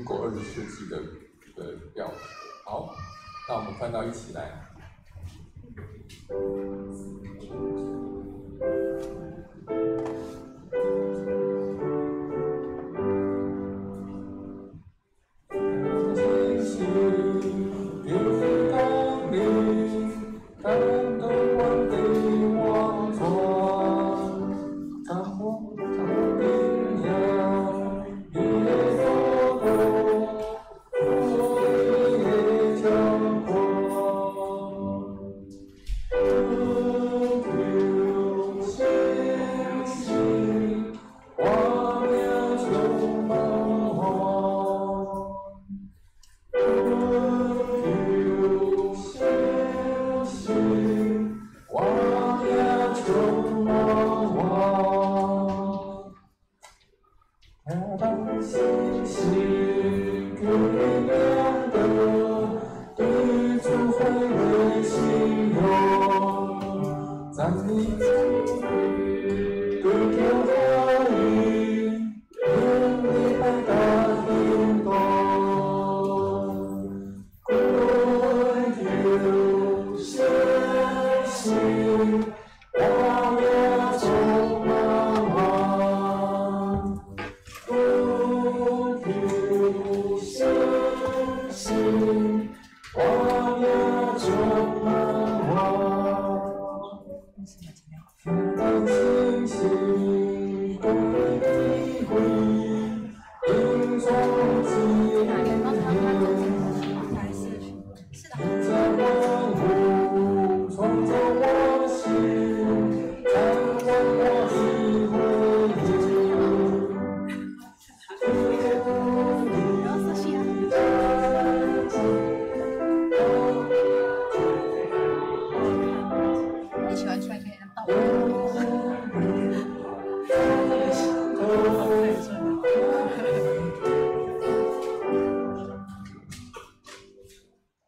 国20世纪的调。好，那我们翻到一起来。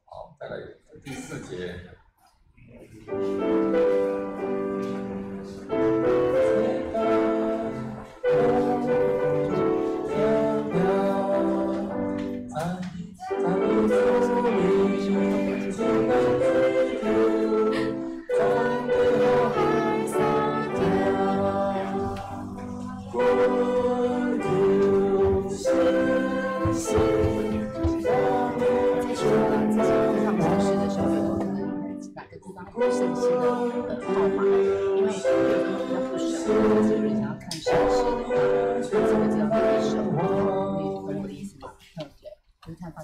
好，再来第四节。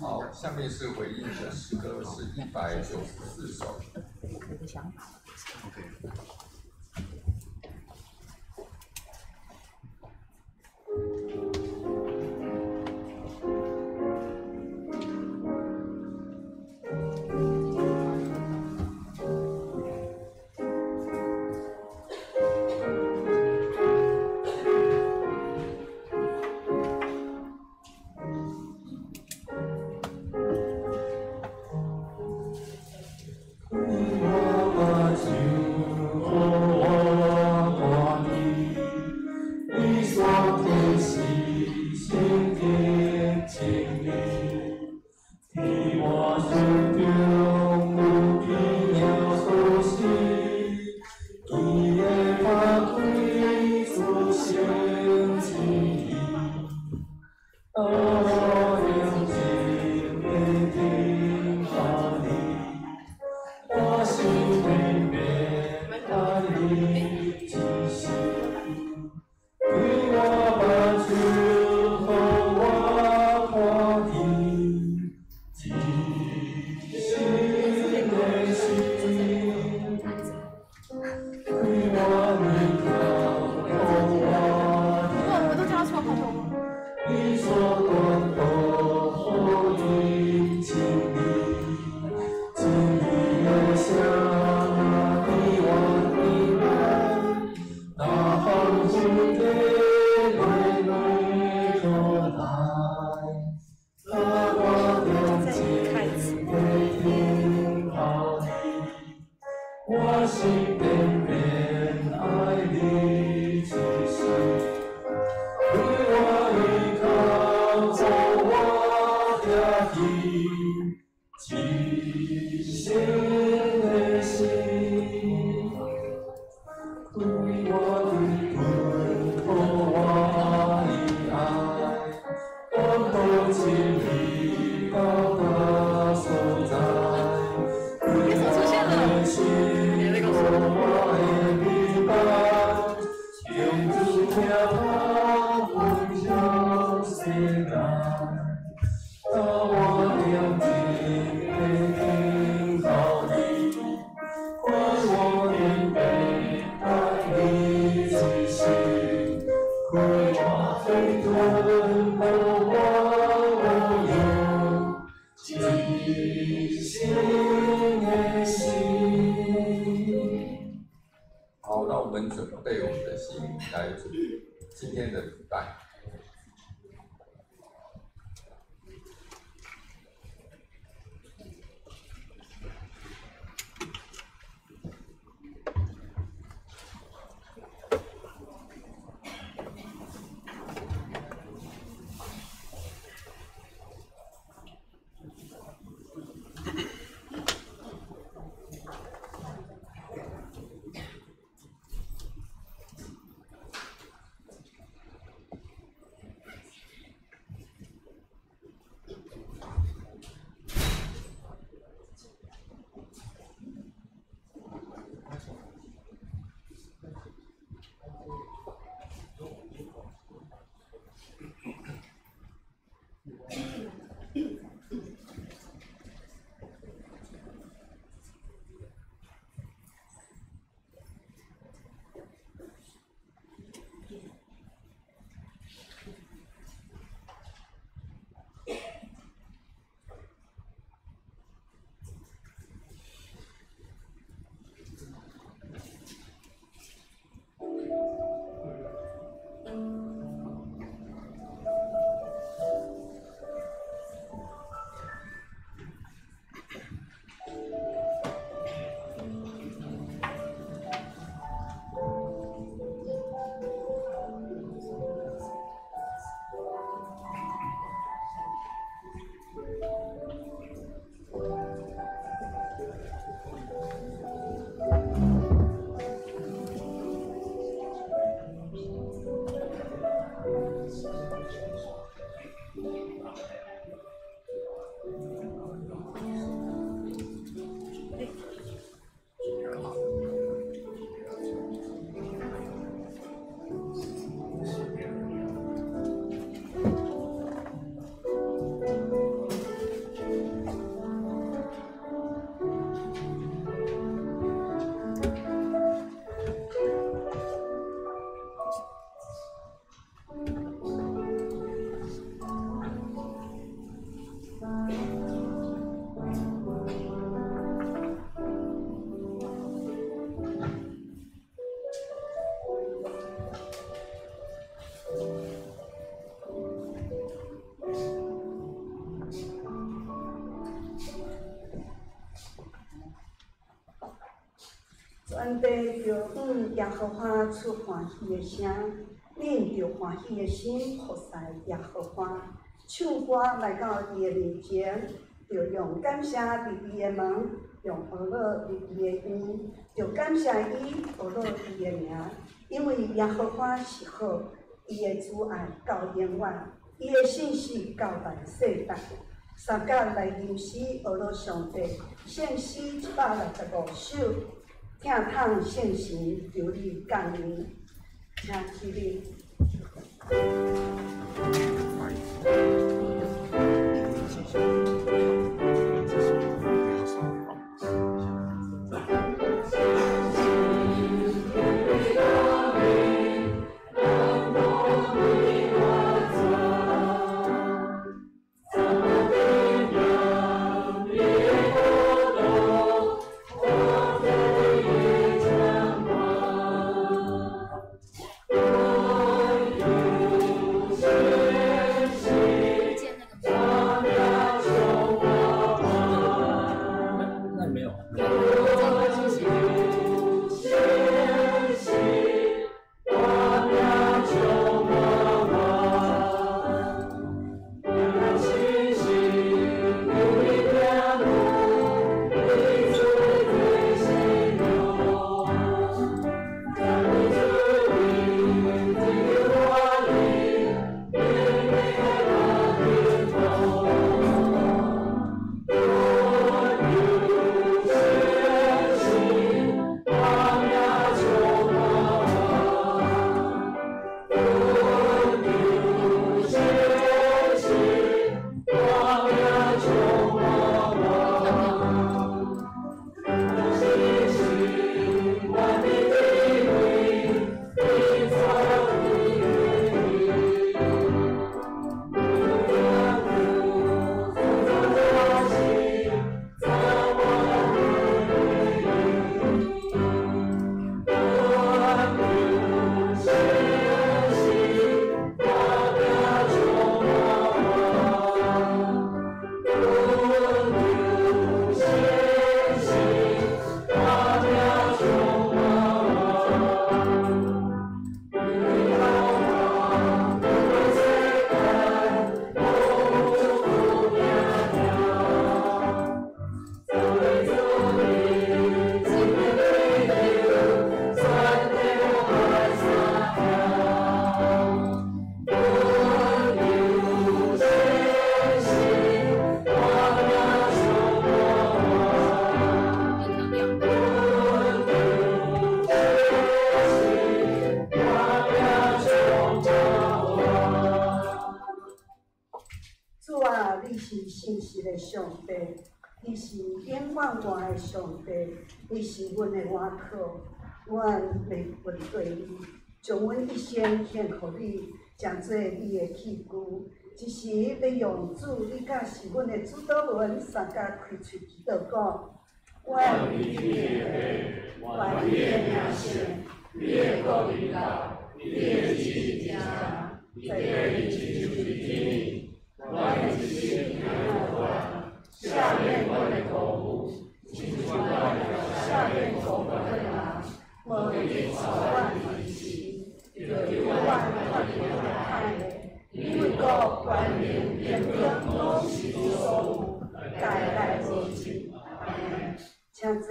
好，下面是回应的诗歌，是194首。我的想法。 OK。我去，一生的心，对我对吞予我的爱，我都情意到达所在，对我的心，予我的陪伴，永驻疼痛分享世间。当我念一个等候你，看我连白等你一生，开我飞吞予我无用，一生的心。好，那我们准备我们的心来今天的礼拜。全地著向耶和华出欢喜的声，恁著欢喜的心服侍耶和华，唱歌来到伊的面前，著用感谢入伊的门，用呵咾入伊的院，著感谢伊，呵咾伊的名，因为耶和华是好，伊的慈爱到永远，伊的信实到万世代。三甲来吟诗呵咾上帝，圣诗165首。疼痛圣神，求你降临，请起立。我有信心。啊，你是信實的上帝，你是永遠活的上帝，你是阮的倚靠，阮袂怨對你，將阮一生獻予你，成做你的器具。這時欲用主，你佮是阮的主禱文，相佮開喙祈禱講。願你的父，願你的名聖，你的國臨到，你的旨意行，佇地親像佇天。阮的一日營養予阮，赦免阮的辜負，親像阮赦免辜負的人，無予阮入試，救阮脫離歹的。因為國、權能、榮耀攏是你所有，代代無盡。請坐。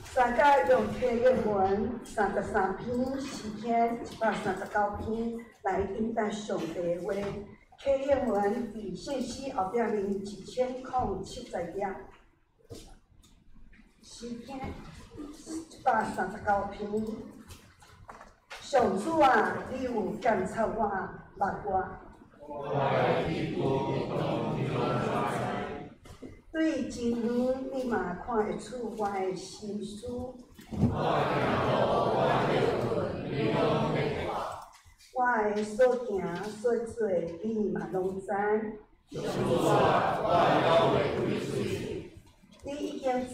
相佮用啟應文33篇詩篇139篇來應答上帝的話。啟應文佇聖詩後壁面1070頁。詩篇139篇。上主啊，你有鑒察我，捌我。對真遠，你嘛看會出我的心思。我的所行所做，你嘛攏知。你已經知，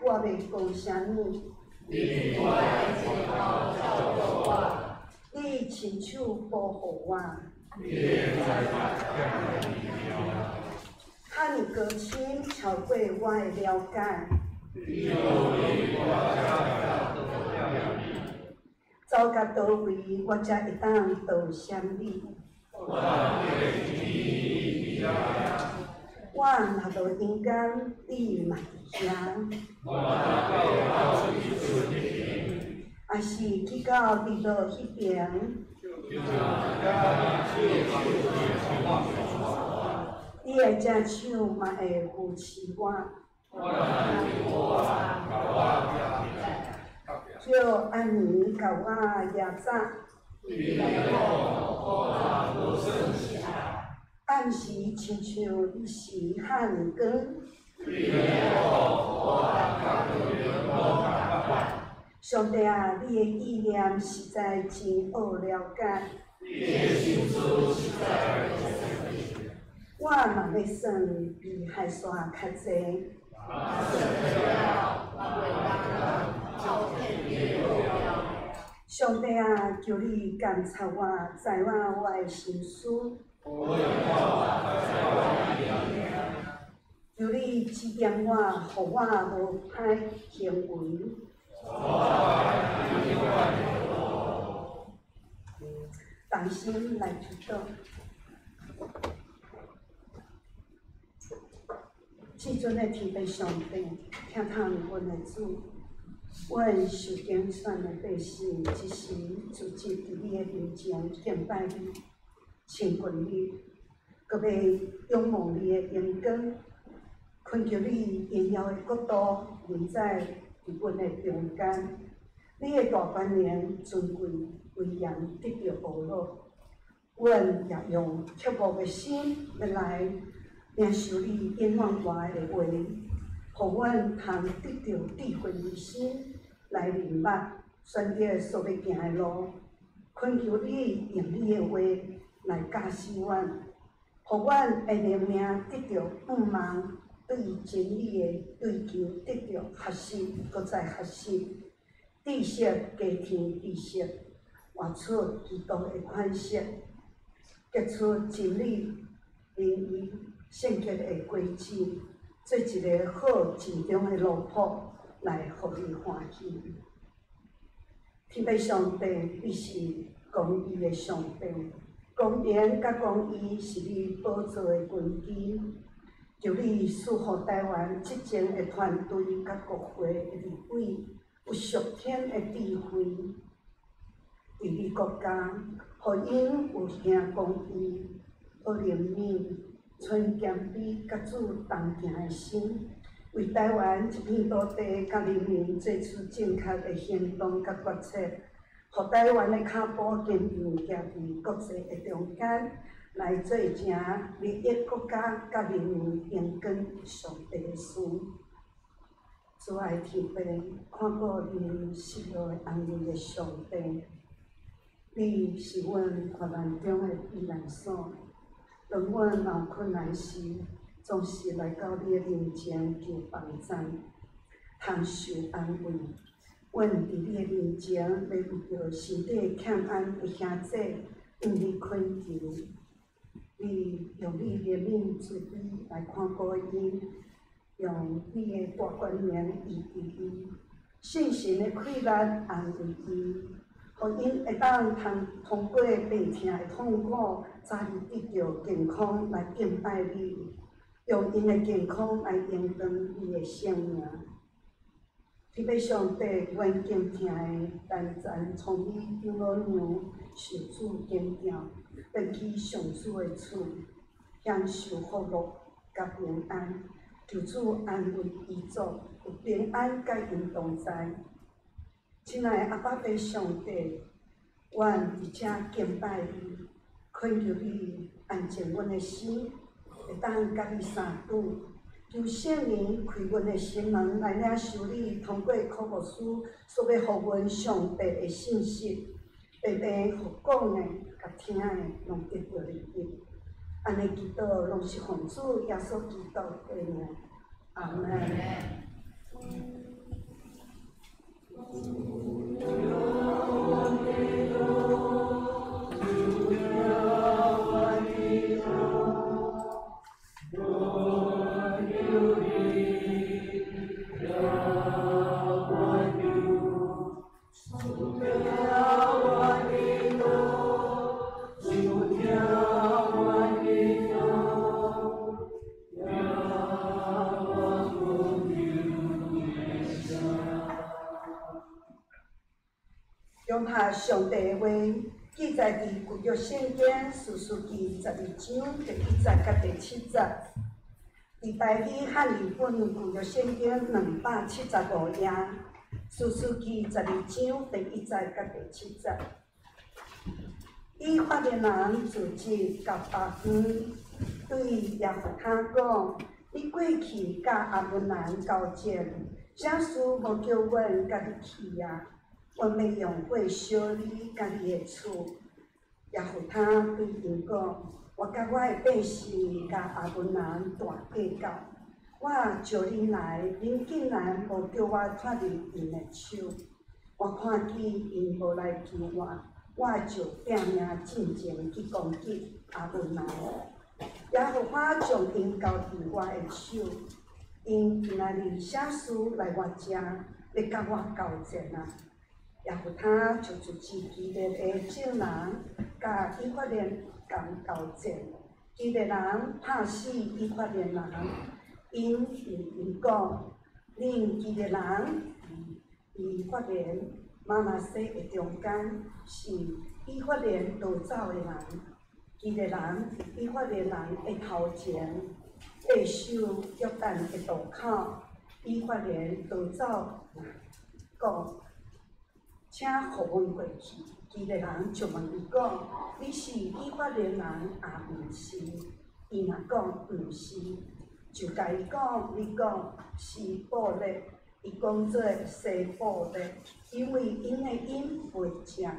我欲講啥物。你親手保護我。遐爾高深，超過我的了解。走到佗位，我才會當多謝你。我若落陰間，你嘛佇遐。抑是去到日落彼爿，你的隻手嘛會扶持我。叫暗暝共我壓早，暗時親像日時遐爾光。上帝啊，你的意念實在真奧了解。我若欲算比海沙較濟。上帝啊，求你監察我，知影我的心思。求你指點我，予我無歹行為。同心來祈禱。至尊的天父上帝，疼痛阮的主，阮受揀選的百姓，這時聚集佇你的面前敬拜你、親近你，閣欲仰望你的榮光，懇求你榮耀的國度臨在佇阮的中間，你的大權能、尊貴、威嚴得著保羅，阮也用渴慕的心欲來領受你永遠活的話，予阮通得著智慧的心來明白選擇所欲行的路。懇求你用你的話來教示阮，予阮的靈命得著盼望，對真理的追求得著學習，閣再學習，知識加添知識，活出基督的款式，結出真理、仁義、聖潔的果子，做一个好盡忠的奴僕，來予伊歡喜。天父上帝，你是公義的上帝，公平佮公義是你寶座的根基。求你賜予台灣執政的團隊佮國會的立委有屬天的智慧，治理國家，予𪜶有行公義、好憐憫、存謙卑佮主同行的心，為台灣這片土地佮人民做出正確的行動佮決策，予台灣的跤步堅定行佇國際的中間，來做成利益國家佮人民榮光上帝的事。主愛天父，看顧恁失落的安慰的上帝，你是阮患難中的避難所。當阮有困難時，總是來到你的面前求幫助，通受安慰。阮佇你的面前，欲為著身體欠安的兄弟，向你懇求。你用你憐憫慈悲來看顧𪜶，用你的大權能醫治伊，聖神的氣力安慰伊，予𪜶會當通通過病痛的痛苦，早日得著健康來敬拜你，用𪜶的健康來榮光你的聖名。天父上帝，阮敬疼的陳陳聰美長老娘受主感召，轉去上主的厝，享受福樂佮平安。求主安慰遺族，有平安佮𪜶同在。親愛的阿爸父上帝，阮佇遮敬拜你，懇求你安靜阮的心，會當佮你相拄。求聖靈開阮的心門來領受你通過柯牧師所欲予阮上帝的信息，白白予講的、佮聽的，攏得著利益。按呢祈禱，攏是奉主耶穌基督的名，阿門。用下上帝的話記載佇舊約聖經士師記12章第一節佮第七節。佇台語漢語本舊約聖經275頁，士師記12章第一節佮第七節。以法蓮人組織佮百園對耶弗他講：你過去佮亞捫人交戰，啥事無叫阮佮你去啊？阮欲用火燒你佮你的厝。耶弗他對𪜶講：我佮我的百姓佮亞捫人大計較，我招恁來，恁竟然無叫我脫離𪜶的手。我看見𪜶無來救我，我就拼命進前去攻擊亞捫人。耶和華將𪜶交佇我的手，𪜶今仔日啥事來我遮，欲佮我交戰啊？耶弗他就組織基列的眾人，佮以法蓮共交戰。基列人拍死以法蓮人，𪜶問𪜶講：恁基列人佇以法蓮、瑪拿西的中間，是以法蓮逃走的人。基列人佇以法蓮人的頭前，對守約旦的渡口，以法蓮逃走，講：請予阮過去。基列人就問伊講：你是以法蓮人抑毋是？伊若講毋是，就共伊講：你講西布勒，伊講做西布勒，因為𪜶的音袂正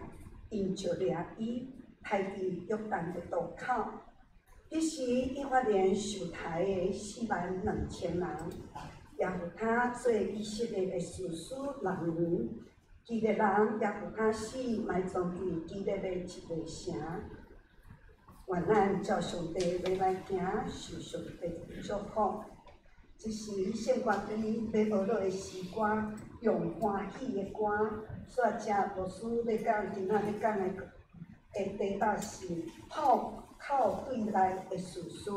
，𪜶就掠伊，刣佇約旦的渡口。彼時以法蓮受刣的4萬2千人，耶弗他做以色列的士師六年。基列人耶弗他死，埋葬佇基列的一个城。願咱照上帝的話來行，受上帝的祝福。這是聖歌隊欲學落的詩歌，用歡喜的歌。煞遮牧師欲講，今仔日講的題目是炮口對內的士師。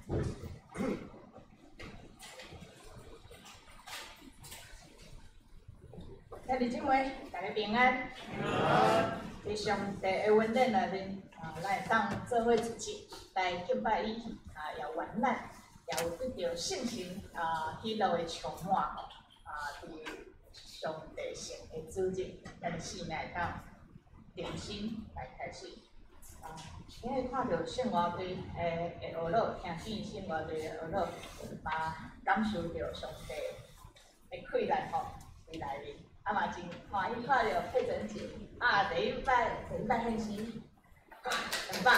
兄弟姊妹，大家平安。伫上帝的恩典內面，啊，咱會當做伙聚集來敬拜伊，啊，也願咱也有得著聖神啊喜樂的充滿吼，啊，佇上帝聖的主日，咱的生命會當重新來開始。啊，今日看著聖樂隊的學樂，聽見聖樂隊的學樂，嘛感受著上帝的氣力吼，佇內面。啊嘛真歡喜看著佩珍姐，啊，第一擺獻詩，很棒，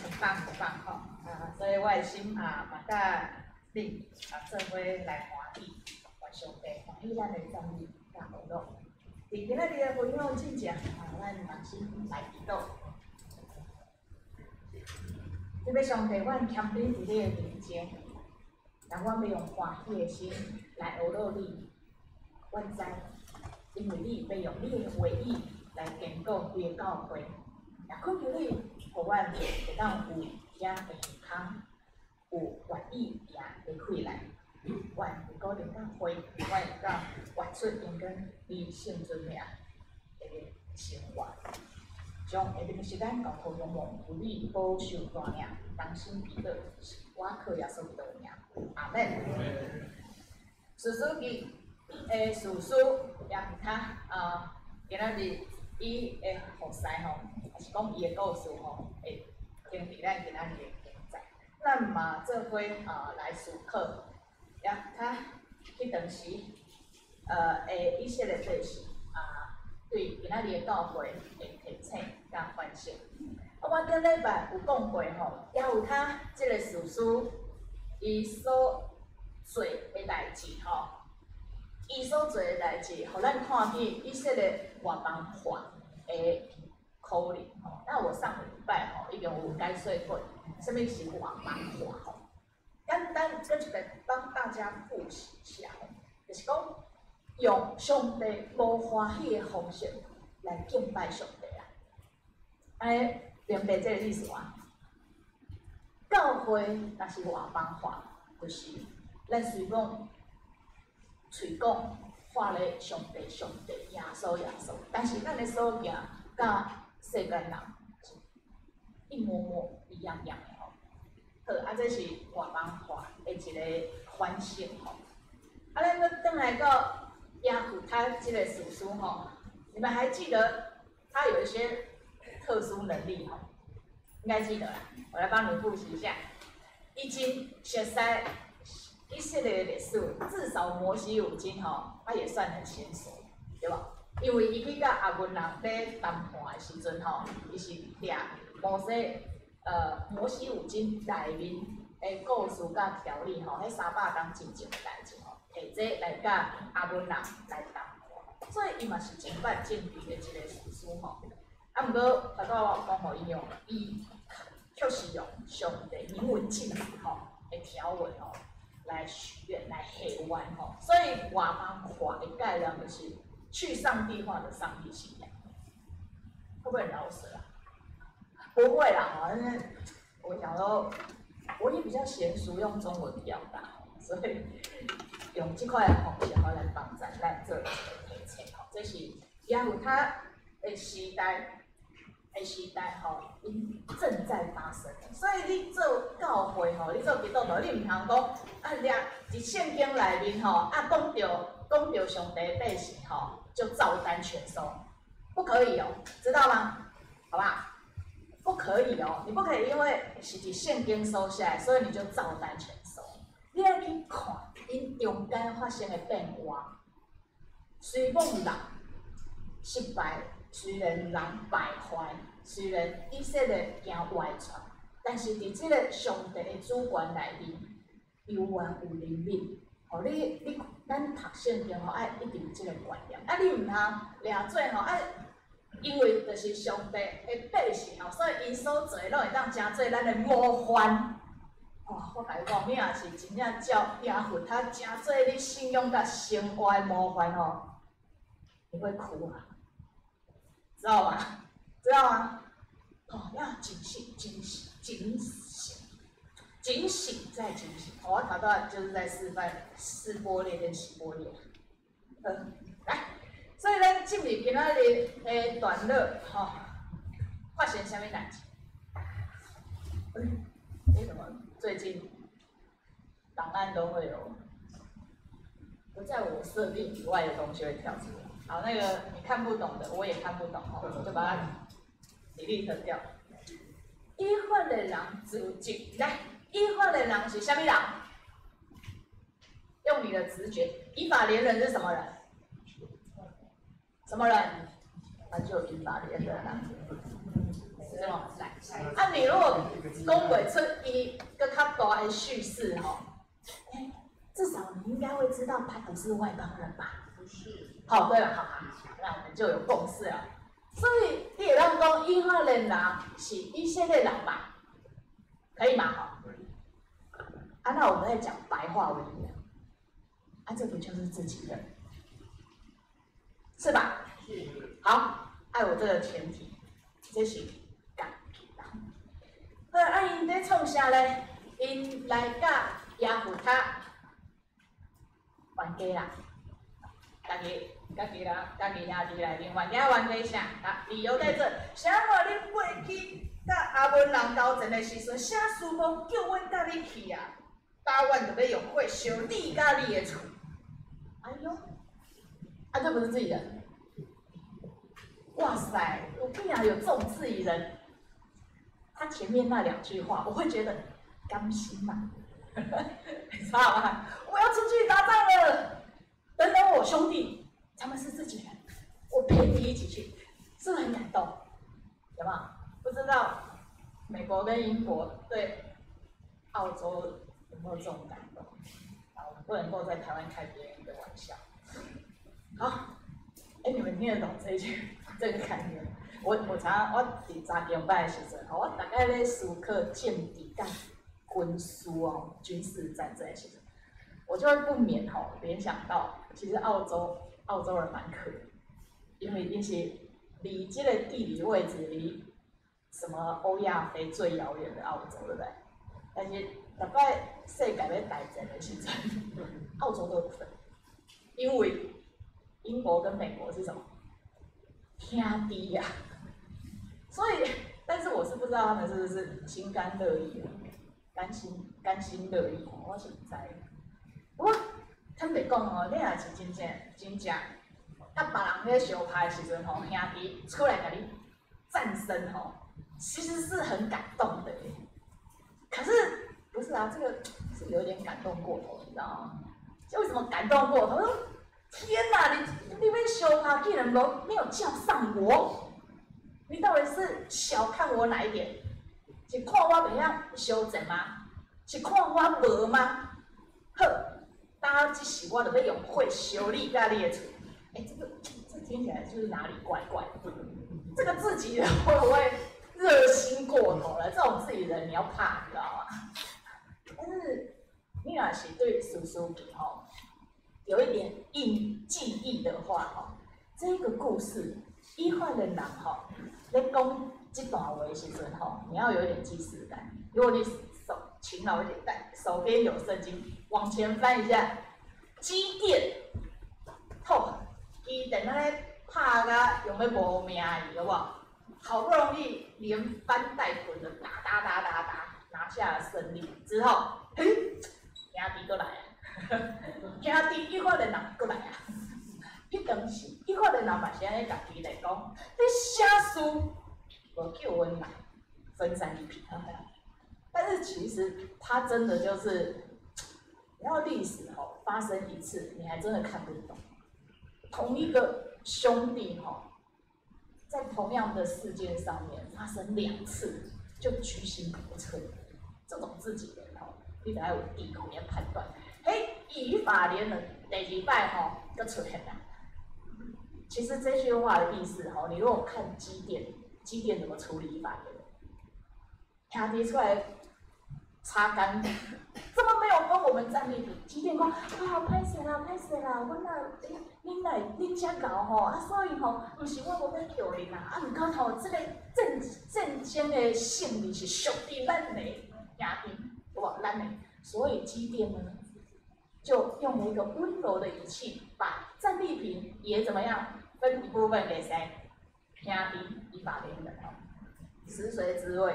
很棒很棒吼！啊，所以我的心啊嘛佮你啊做伙來歡喜，願上帝歡喜咱的讚美佮學樂。佇今仔日的分享之前，啊，咱同心來祈禱。這欲上帝，阮謙卑佇你的面前，但阮欲用歡喜的心來學樂你。阮知，因為你欲用你的話語來堅固規个教會，也懇求你，予阮會當有遮的耳空，有願意行的氣力，阮會鼓勵教會，阮會當活出應該你聖尊名的生活。將下面的時間交予仰望，求你保守帶領，同心祈禱，是我靠耶穌基督的名，阿們。士師記的士師耶弗他啊，今仔日伊的服侍吼，抑是講伊的故事吼，會停佇咱今仔日的經節。咱嘛做伙啊來思考，耶弗他彼當時的以色列百姓啊，對今仔日的教會的提醒佮反省。啊，我頂禮拜有講過吼，耶弗他這个士師伊所做的代誌吼。伊所做的代誌，予咱看見以色列外邦化的可能吼。那我上個禮拜吼已經有解說過，啥物是外邦化吼。簡單閣一擺幫大家複習一下吼，就是講用上帝無歡喜的方式來敬拜上帝啊。按呢明白這个意思無？教會若是外邦化，就是咱雖講喙講喊咧上帝上帝耶穌耶穌，但是咱的所行佮世間人是一模模一樣樣的吼。好，啊，這是外邦化的一個反省吼。啊，咱閣轉來到耶弗他這个士師吼，你們還記得他有一些特殊能力吼？應該記得啦，我來幫你複習一下。伊真熟悉以色列的歷史，至少摩西五經吼，他也算很嫻熟，對無？因為伊去佮亞捫人咧談判的時陣吼，伊是掠摩西五經內面的故事佮條例吼，彼300工進前的代誌吼，提這來佮亞捫人來談判，所以伊嘛是真捌政治的一個士師吼。啊，毋過頭拄仔我有講予伊用，伊確實用上帝明文禁止吼的條文吼，來許願來許願吼，所以外邦化的概念就是去上帝化的上帝信仰，會不會很饒舌啊？不會啦，吼，因為我想說，我也比較嫻熟用中文表達，所以用這款的方式好來幫助咱做一個提醒吼。這是耶弗他的時代的時代吼，𪜶正在發生。所以你做教會吼，你做基督徒，你毋通講啊，掠佇聖經內面吼，啊講著上帝百姓吼，就照單全收，不可以哦，知道嗎？好不好？不可以哦，你不可以因為是佇聖經所寫，所以你就照單全收。你愛去看𪜶中間發生的變化，雖講人失敗，雖然人敗壞，雖然以色列行歪舛，但是佇這个上帝的主權內面，猶原有憐憫。吼，你咱讀聖經吼，愛一定有這个觀念。啊，你毋通掠做吼，啊，因為就是上帝的百姓吼，所以𪜶所做的攏會當成做咱的模範。哦，我共你講，你若是真正照耶弗他成做你信仰佮生活的模範吼，你會哭啊，知道嗎？知道嗎？哦，要謹慎、謹慎、謹慎，太清醒。我頭拄就是在示範撕波列跟洗波列。來，所以咱進入今仔日的段落，吼，發生啥物代誌？為什麼最近檔案都會有不在我設定以外的東西會跳出來？好，那個你看不懂的，我也看不懂，吼，就把它 delete 掉。以法蓮人自直，來，以法蓮人是啥物人？用你的直覺，以法蓮人是什麼人？什麼人？啊，就以法蓮人啊，是嗎？來，啊，你如果講袂出伊閣較大的敘事吼，欸，至少你應該會知道他不是外邦人吧？不是。好，對了，好，好，那我們就有共識了。所以你會當講以法蓮人是以色列人吧？可以嗎？好。啊，那我們再講白話文一樣，啊，這不就是自己人，是吧？是。好，愛有這個前提，這是家己人。好，啊，𪜶咧創啥咧？𪜶來佮耶弗他冤家啦，家己家己人，家己兄弟內面冤家冤家啥？啊，理由在這，啥話恁過去佮亞捫人交戰的時陣，啥事無叫阮佮你去啊？今阮就欲用火燒你佮你的厝。哎喲，啊，這不是自己人。哇塞，我竟然有這種自己人。他前面那兩句話，我會覺得甘心嘛，你知道嗎？我要出去打仗了，等等我兄弟，他們是自己人，我陪你一起去，是不是很感動？有沒有？不知道美國跟英國對澳洲有沒有這種感動？啊，我們不能夠在台灣開別人的玩笑。好，哎，你們聽得懂這一句這個概念？我常常我佇早中擺的時陣，吼，我大概咧思考政治佮軍事哦，軍事戰爭的時陣，我就會不免吼聯想到，其實澳洲人蠻可憐，因為𪜶是離這個地理位置離什麼歐亞非最遙遠的澳洲，對不對？但是逐擺世界欲大戰的時陣，澳洲都有份，因為英國跟美國是什麼兄弟呀，所以，但是我是不知道他們是不是心甘樂意啊，甘心樂意，我是毋知。我坦白講哦，你若是真正真正，佮別人咧相拍的時陣吼，兄弟出來共你戰身吼，其實是很感動的。可是不是啊？這個是有點感動過頭，你知道嗎？就為什麼感動過頭？天哪，你欲相拍竟然都沒有叫上我，你到底是小看我哪一點？是看我袂曉相戰嗎？是看我無嗎？好，當這時我就欲用火燒你佮你的厝。哎，這個這聽起來就是哪裡怪怪的。這個自己人會不會熱心過頭了？這種自己人你要怕，你知道嗎？但是你若是對士師記吼有一點印記憶的話，吼，這個故事以法蓮人吼咧講這段話的時陣吼，你要有一點既視感。如果你手勤勞一點，但手邊有聖經，往前翻一下，基甸，吼，基甸那咧拍甲用欲無命去，好無？好不容易連翻帶滾的打打打打打，拿下了勝利之後，嘿，兄弟閣來啊！兄弟以法蓮人閣來啊！彼當時以法蓮人嘛是按呢共基甸講，你啥事無叫阮來分戰利品？但是其實他真的就是，你要歷史吼發生一次，你還真的看不懂。同一個兄弟吼，在同樣的事件上面發生兩次，就居心叵測。這種自己人吼，你得要有智慧來判斷。嘿，以法蓮人第二擺吼，閣出現啦。其實這句話的意思吼，你如果看基甸，基甸怎麼處理以法蓮？兄弟出來擦乾，怎麼沒有分我們戰利品？基甸講啊，歹勢啦，歹勢啦，阮若恁來恁遮𠢕吼，啊，所以吼，毋是我無欲叫恁啦，啊，毋過吼，這個戰爭的勝利是屬於咱的兄弟，有無？咱的，所以基甸呢，就用了一个温柔的语气，把戰利品也怎麼樣分一部分給誰？兄弟以法蓮人吼，食髓知味。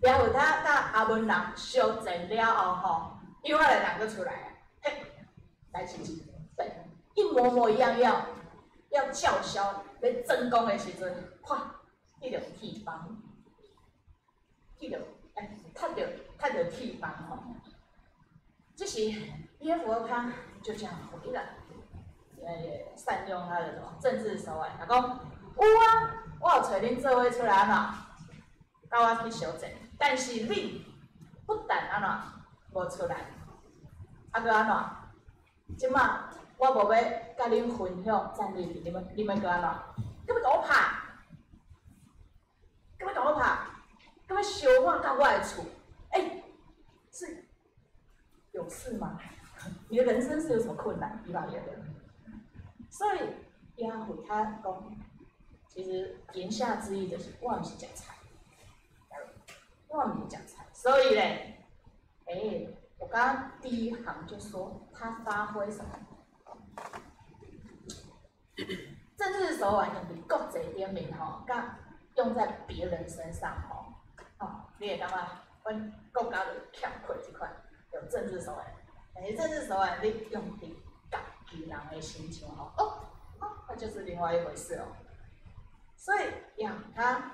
然後他佮亞捫人相戰了後吼，以法蓮人閣出來，嘿，來試試，對，一模模一樣要叫囂，咧爭功的時陣，看，彼著鐵幫，彼著哎，踢著鐵幫吼。這是耶弗他就這樣回來，善用他的什麼政治手腕，他講有啊，我有揣恁做伙出來按怎，佮我去相戰，但是你不但按怎無出來，啊閣按怎，這馬我無欲佮恁分享戰利品，你們閣按怎？閣欲共我拍？閣欲共我拍？閣欲燒火佮我的厝？欸，是有事嗎？你的人生是有什麼困難？以法蓮人，所以耶弗他講，其實言下之意就是我毋是食菜，我毋是食菜，所以咧，欸，我剛剛第一行就說他發揮什麼？政治手腕用佇國際頂面吼，佮用在別人身上吼，哦，你會感覺阮國家就欠缺這款有政治手腕，但是政治手腕你用佇家己人的身上吼，哦，哦，那就是另外一回事哦。所以呀，他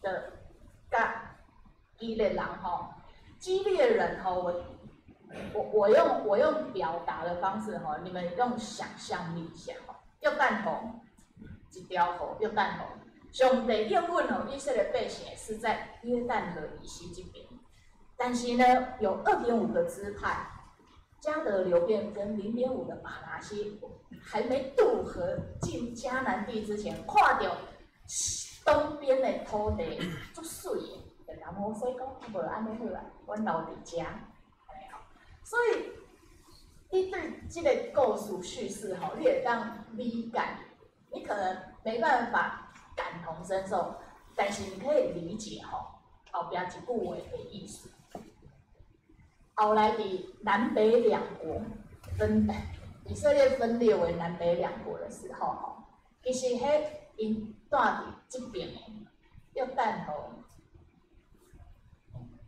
的佮基列人吼，基列人吼，我用表達的方式吼，你們用想象力一下吼。約旦河一條河，約旦河，上帝應允予以色列百姓是在約旦河以西這邊，但是呢，有2.5個支派，迦得、流便跟0.5的瑪拿西，還沒渡河進迦南地之前，看著東邊的土地足媠的，就共摩西講，無按呢好啊，阮留佇遮，所以你對這個故事敘事吼，你會當理解，你可能沒辦法感同身受，但是你可以理解吼後壁一句話的意思。後來佇南北兩國分，以色列分裂為南北兩國的時候吼，其實彼𪜶蹛佇這邊的約旦河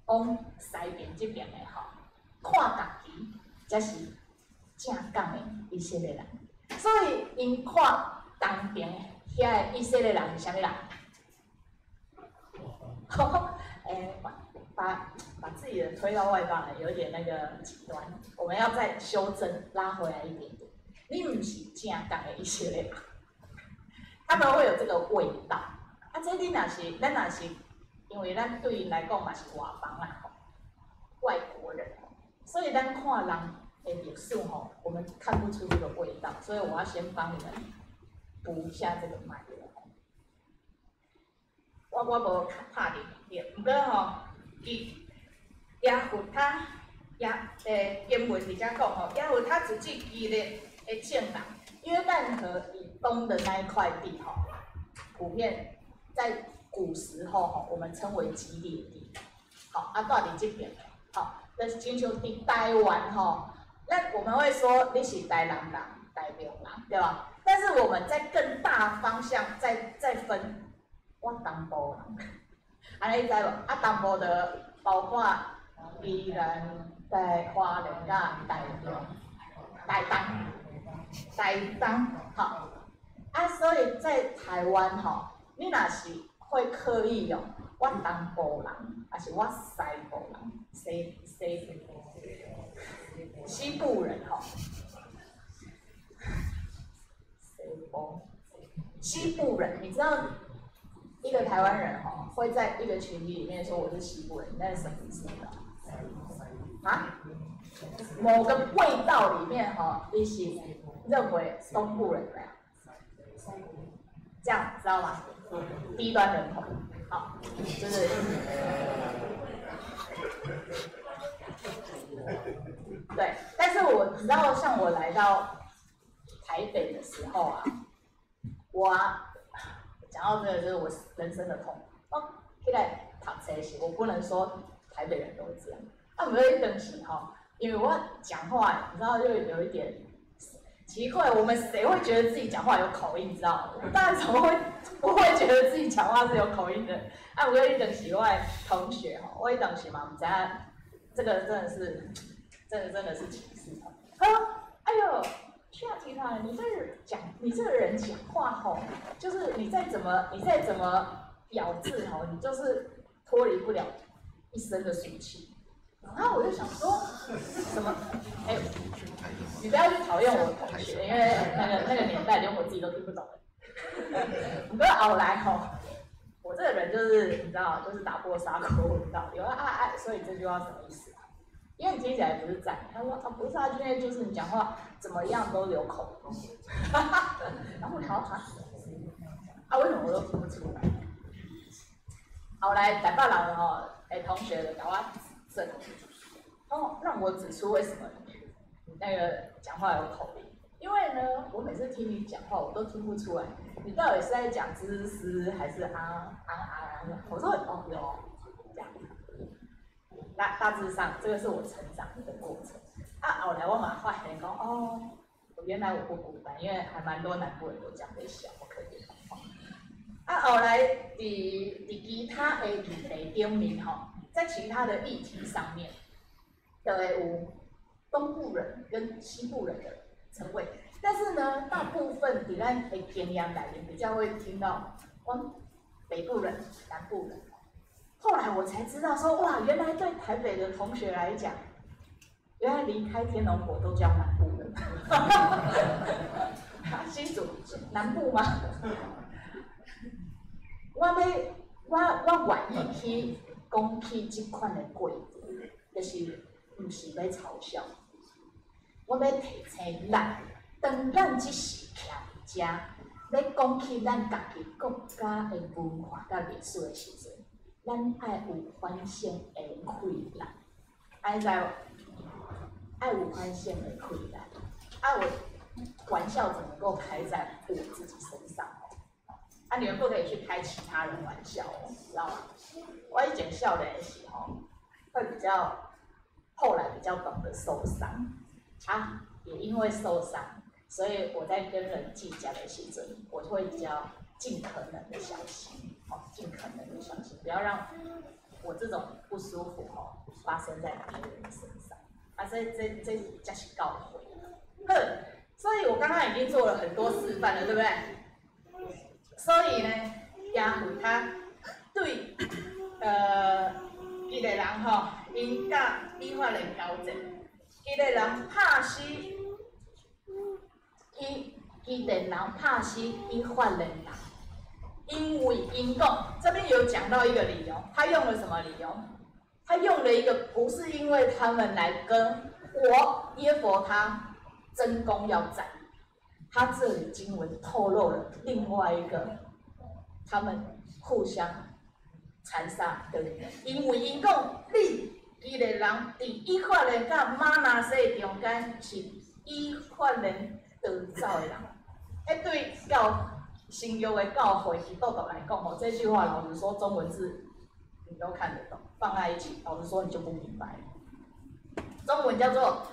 往西邊這邊的吼，看家己才是正港的以色列人，所以𪜶看東邊遐個以色列人是啥物人？欸，把自己的推到外邦來，有點那個極端。我們要再修正，拉回來一點點。你毋是正港的以色列人，他們會有這個味道。啊，這你若是，咱若是，因為咱對𪜶來講嘛是外邦啦，外國人，所以咱看人的歷史吼，我們看不出這個味道，所以我要先幫你們補一下這個脈絡。我無拍佇對，毋過吼，伊耶弗他耶經文佇遮講吼，耶弗他自己基列的眾人，約旦河以東的那一塊地吼，普遍在古時候吼，我們稱為基列地。好，啊，蹛佇這邊，好，但是親像佇台灣吼，那我們會說你是台南人、台中人，對吧？但是我們在更大方向再分，我東部人，按呢你知無？啊，東部就包括宜蘭、台花蓮佮台中、台東、台東，好。啊，所以在台灣吼，你若是會刻意用我東部人，還是我西部人，西部人吼，西部，西部人，你知道一個台灣人吼會在一個群體裡面說我是西部人，那是什麼意思？啊？某個味道裡面吼，你是認為東部人怎樣？這樣知道嗎？低端人口，好，就是，對。但是我知道，像我來到台北的時候啊，我啊，講到這個就是我人生的痛。哦，起來讀冊時，我不能說台北人都這樣。啊，毋過當時吼，因為我講話，你知道，就有一點奇怪，我們誰會覺得自己講話有口音？你知道？當然怎麼會不會覺得自己講話是有口音的？啊，毋過彼當時我的同學吼，我彼當時嘛毋知影，這個真的是，真的真的是歧視。他說：“哎呦，夏提娜，你這個人講話吼，就是你再怎麼咬字吼，你就是脫離不了一身的俗氣。”然後我就想說，什麼？哎，你不要去討厭我同學，因為那個年代連我自己都聽不懂。不過後來吼，我這個人就是你知道，就是打破砂鍋問到底。我說啊啊，所以這句話什麼意思啊？因為你聽起來不是讚。他說啊，不是啊，今天就是你講話怎麼樣都有口音。然後我好啊，啊，為什麼我都聽不出來？後來台北人吼，哎，同學就共我指正，哦，讓我指出為什麼你那個講話有口音。因為呢，我每次聽你講話，我都聽不出來，你到底是在講知識還是啊啊啊？我說哦，有這樣。大致上，這個是我成長的過程。啊，後來我嘛發現講，哦，原來我不孤單，因為還蠻多南部人都講得小，我可以。啊，後來佇其他的議題頂面吼，在其他的議題上面，就會有東部人跟西部人的稱謂。但是呢，大部分佇咱的經驗內面比較會聽到講北部人、南部人。後來我才知道說，哇，原來對台北的同學來講，原來離開天龍國都叫南部人。新竹南部嗎？我要我願意去講起這款的過程，就是毋是欲嘲笑，我欲提醒咱，當咱這時徛佇遮，欲講起咱家己國家的文化佮歷史的時陣，咱愛有反省的氣力，愛有反省的氣力，啊，我玩笑只能夠開在我自己身上哦。啊，你們不可以去開其他人玩笑哦，知道嗎？我以前少年的時候，會比較，後來比較懂得受傷，啊，也因為受傷，所以我在跟人計較的時陣，我會比較盡可能的小心，哦，盡可能的小心，不要讓我這種不舒服哦發生在別人身上。啊，這才是教會。好，所以我剛剛已經做了很多示範了，對不對？所以呢，耶弗他對基列人吼，𪜶佮以法蓮交戰，基列人拍死伊，基列人拍死以法蓮人，因為𪜶講這邊有講到一個理由，他用了什麼理由？他用了一個不是因為他們來跟我耶弗他爭功要戰。他這裡經文透露了另外一個他們互相殘殺的理由，因為𪜶講你基列人佇以法蓮佮瑪拿西中間是以法蓮逃走的人。欸，對教新約的教會基督徒來講，吼，這句話老實說，中文字你都看得懂，放在一起，老實說你就不明白。中文叫做。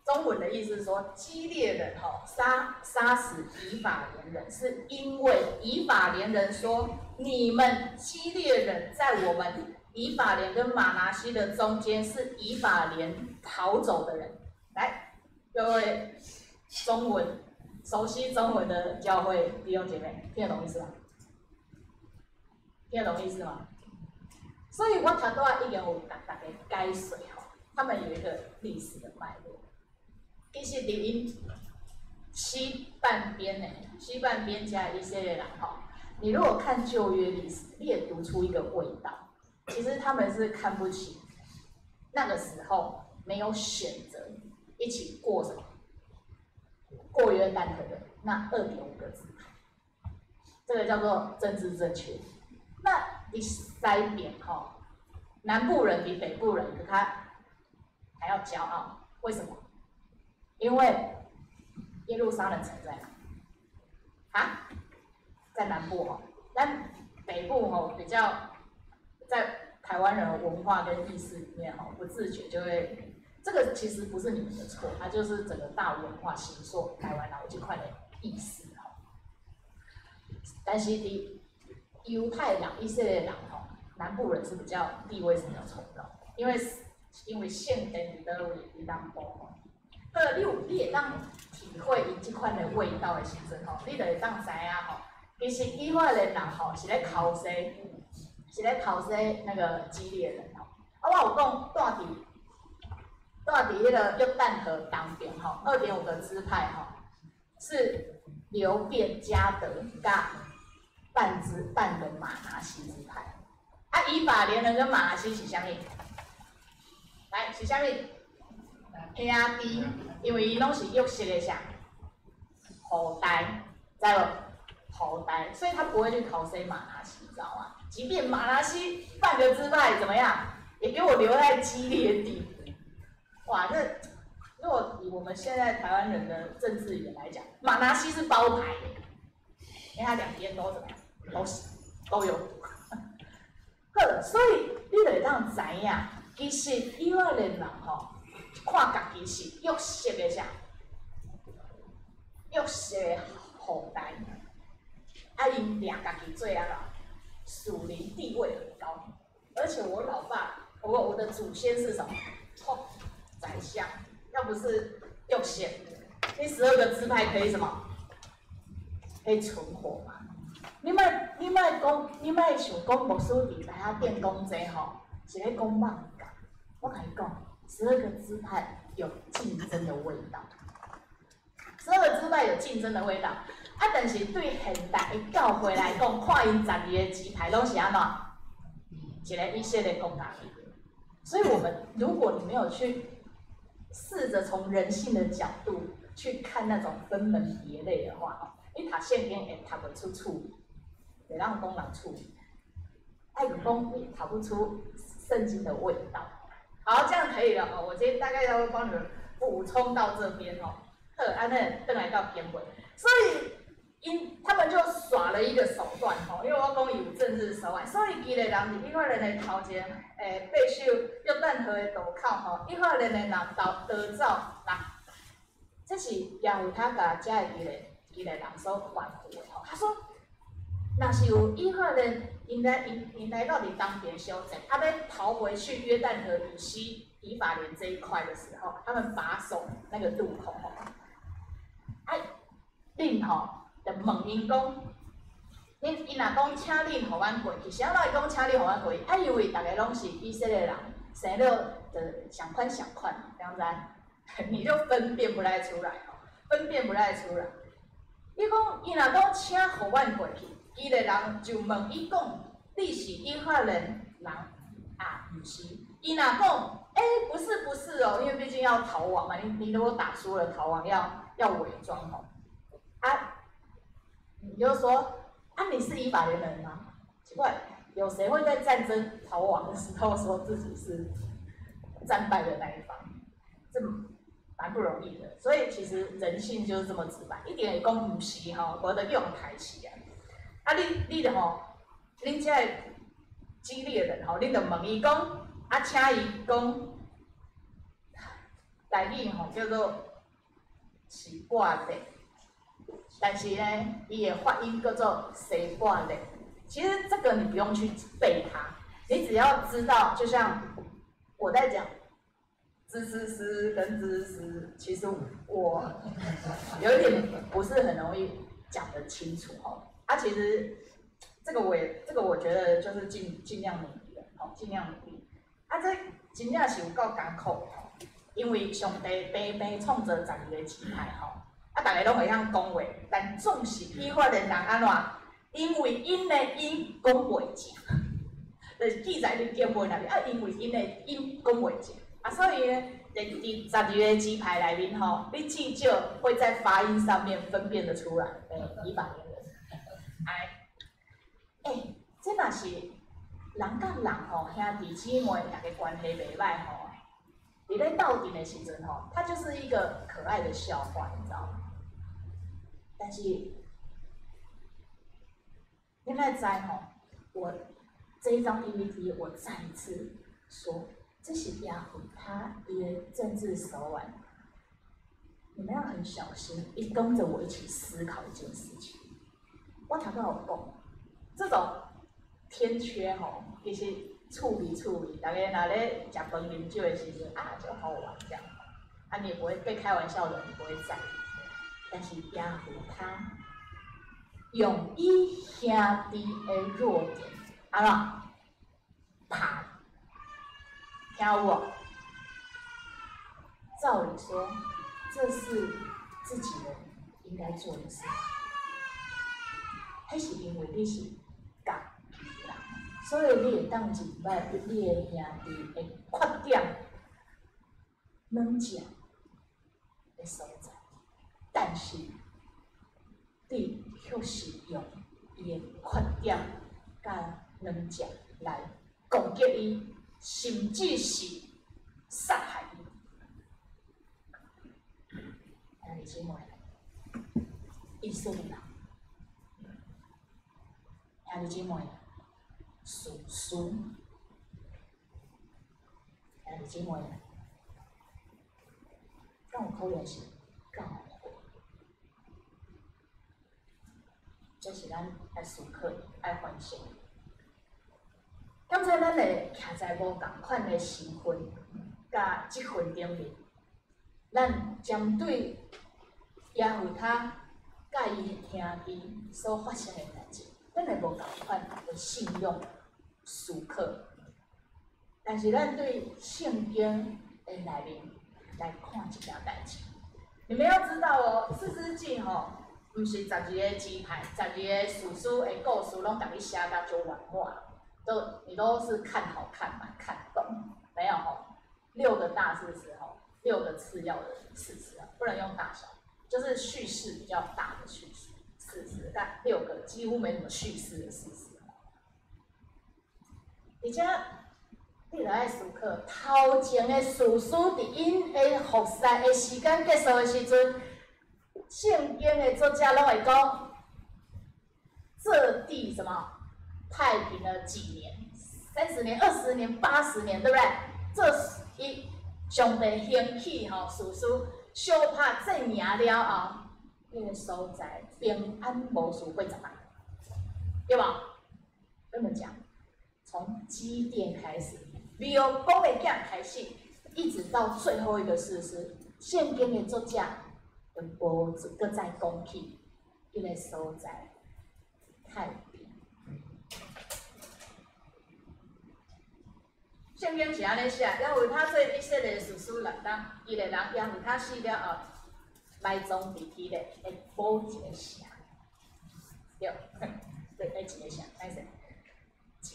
中文的意思是說，基列人吼殺死以法蓮人，是因為以法蓮人說，你們基列人在我們以法蓮跟瑪拿西的中間，是以法蓮逃走的人。來，各位中文熟悉中文的教會弟兄姐妹，聽得懂意思嗎？聽得懂意思嗎？所以我頭拄仔已經有共大家解說吼，他們有一個歷史的脈絡。其實佇𪜶西半邊呢，西半邊加以色列人吼，你如果看舊約歷史，你也讀出一個味道。其實他們是看不起那個時候沒有選擇一起過什麼過約旦河的那2.5個支派，這個叫做政治正確。那佇西邊吼，南部人比北部人他還要驕傲，為什麼？因為耶路撒冷城在哪？啊，在南部吼，但北部吼比較在台湾人的文化跟意识里面吼，不自觉就會，這個其實不是你們的錯，它就是整個大文化形塑台灣人有這款的意識吼。但是佇猶太人、以色列人吼，南部人是比較地位是比較崇高，因為聖殿佇佗位？佇南部吼。好，你會當體會𪜶這款的味道的時陣吼，你就會當知影吼，其實以法蓮人吼是咧剾洗，是咧剾洗那個基列人吼。啊，我有講住佇彼個約旦河東邊吼，2.5個支派吼，是流便、迦得、佮半支半個瑪拿西支派。啊，以法蓮人跟瑪拿西是啥物？來，是啥物？兄弟，因為𪜶攏是約瑟的啥？後代，知無？後代，所以他不會去剾洗瑪拿西，知道嗎？即便瑪拿西半個支派怎麼樣，也給我留在基列地。哇，那如果以我們現在台灣人的政治語言來講，瑪拿西是包牌的，因為他兩邊都怎麼樣，都是都有。好，所以你就會當知影，其實以法蓮人吼，看家己是約瑟的啥？約瑟的後代，啊，𪜶掠家己做按怎？屬靈地位很高，而且我老爸，我的祖先是什麼？哦，宰相。要不是約瑟，那12個支派可以什麼？可以存活嗎？你莫講，你莫想講牧師佇台仔頂講這吼，是咧講妄講。我共你講，十二個支派有競爭的味道。十二個支派有競爭的味道，啊，但是對現代的教會來講，看𪜶十二個支派攏是按怎？一個以色列國家。所以，我們如果你沒有去試着從人性的角度去看那種分門別類的話，你讀聖經會讀袂出趣，會當講人趣，愛講你讀不出聖經的味道。好，這樣可以了哦。我今天大概要幫你們補充到這邊哦。好，按呢轉來到經文，所以𪜶他們就耍了一個手段吼，因為我講有政治手腕，所以基列人佇以法蓮的頭前，把守約旦河的渡口吼，以法蓮的人逃逃走，嗱，這是耶弗他共遮的基列人所吩咐的吼。他說，若是有以法蓮𪜶來到佇東邊休戰，啊欲逃回去約旦河以西以法蓮這一塊的時候，他們把守那個渡口吼，啊，恁吼就問𪜶講，恁𪜶若講請恁予阮過去，是按怎伊講請恁予阮過去？啊，因為逐个攏是以色列人，生了就相款相款，這樣子，你就分辨不太出來吼，分辨不太出來。伊講，伊若講請予阮過去，基列人就問伊講，你是以法蓮人啊？毋是。伊若講，欸，不是不是哦，因為畢竟要逃亡嘛，你如果打輸了逃亡要偽裝哦，啊，你就說啊，你是以法蓮人嗎？奇怪，有誰會在戰爭逃亡的時候說自己是戰敗的那一方？這蠻不容易的。所以其實人性就是這麼直白，一定會講毋是吼，無就予人刣死啊。啊你就吼，恁這个基列人吼，恁就問伊講，啊，請伊講台語吼叫做是割禮，但是呢，伊的發音叫做西割禮。其實這個你不用去背它，你只要知道，就像我在講滋滋滋跟滋滋，其實我有一點不是很容易講得清楚吼。啊，其實這個我也，這個我覺得就是盡量努力的，吼，盡量努力。啊，這真正是有夠艱苦的吼，因為上帝平平創造十二個支派吼，啊，逐个攏會曉講話，但總是以法蓮人按怎？因為𪜶的音講袂正，就是記載佇經文內面啊，因為𪜶的音講袂正，啊，所以呢，佇十二個支派內面吼，你至少會在發音上面分辨得出來，欸，以法蓮人。哎，欸，這若是人佮人吼，兄弟姊妹，大家關係袂䆀吼，佇咧鬥陣的時陣吼，它就是一個可愛的笑話，你知道嗎？但是，你愛知吼，我這一張 PPT，我再一次說，這是耶弗他伊的政治手腕。你們要很小心，一跟着我一起思考一件事情。我頭拄有講，這種天缺吼，其實趣味趣味，大家若咧食飯啉酒的時陣啊，就好玩這樣。啊，你也不會被開玩笑的，你不會在意。但是耶弗他用伊兄弟的弱點，按怎拍？聽有無？照理說，這是自己人應該做的事。彼是因為你是家己人，所以你會當一擺你的兄弟的缺點、軟弱的所在，但是你卻是用伊的缺點佮軟弱來攻擊伊，甚至是殺害伊。兄弟姊妹，以色列人，兄弟姊妹，士師，兄弟姊妹，敢有可能是教會？這是咱愛思考、愛反省。剛才咱會徛在無仝款的身份佮職份頂面，咱針對耶弗他佮伊兄弟所發生的代誌，咱會無仝款的信仰思考。但是咱對聖經的內面來看這件代誌，你們要知道哦，士師記吼，毋是12個支派、12個士師的故事，攏共你寫甲足圓滿，都你都是看好看滿看懂，沒有吼，六個大士師吼，六個次要的士師啊，不能用大小，就是敘事比較大的敘事士師，但六個幾乎沒什麼敘事的士師。而且你著愛思考，頭前的士師佇𪜶的服侍的時間結束的時陣，聖經的作者攏會講，這地什麼太平了幾年，30年、20年、80年，對不對？這伊上帝興起吼士師，相拍戰贏了後，彼個所在平安無事過十擺，對無？跟你們講，從基甸開始，廟公的囝開始，一直到最後一個士師，聖經的作者就無閣再講起彼個所在太平。聖經是按呢寫，耶弗他做以色列士師六冬，伊個人耶弗他死了後，埋葬佇基列的某一個城，對，對，一個城，歹勢，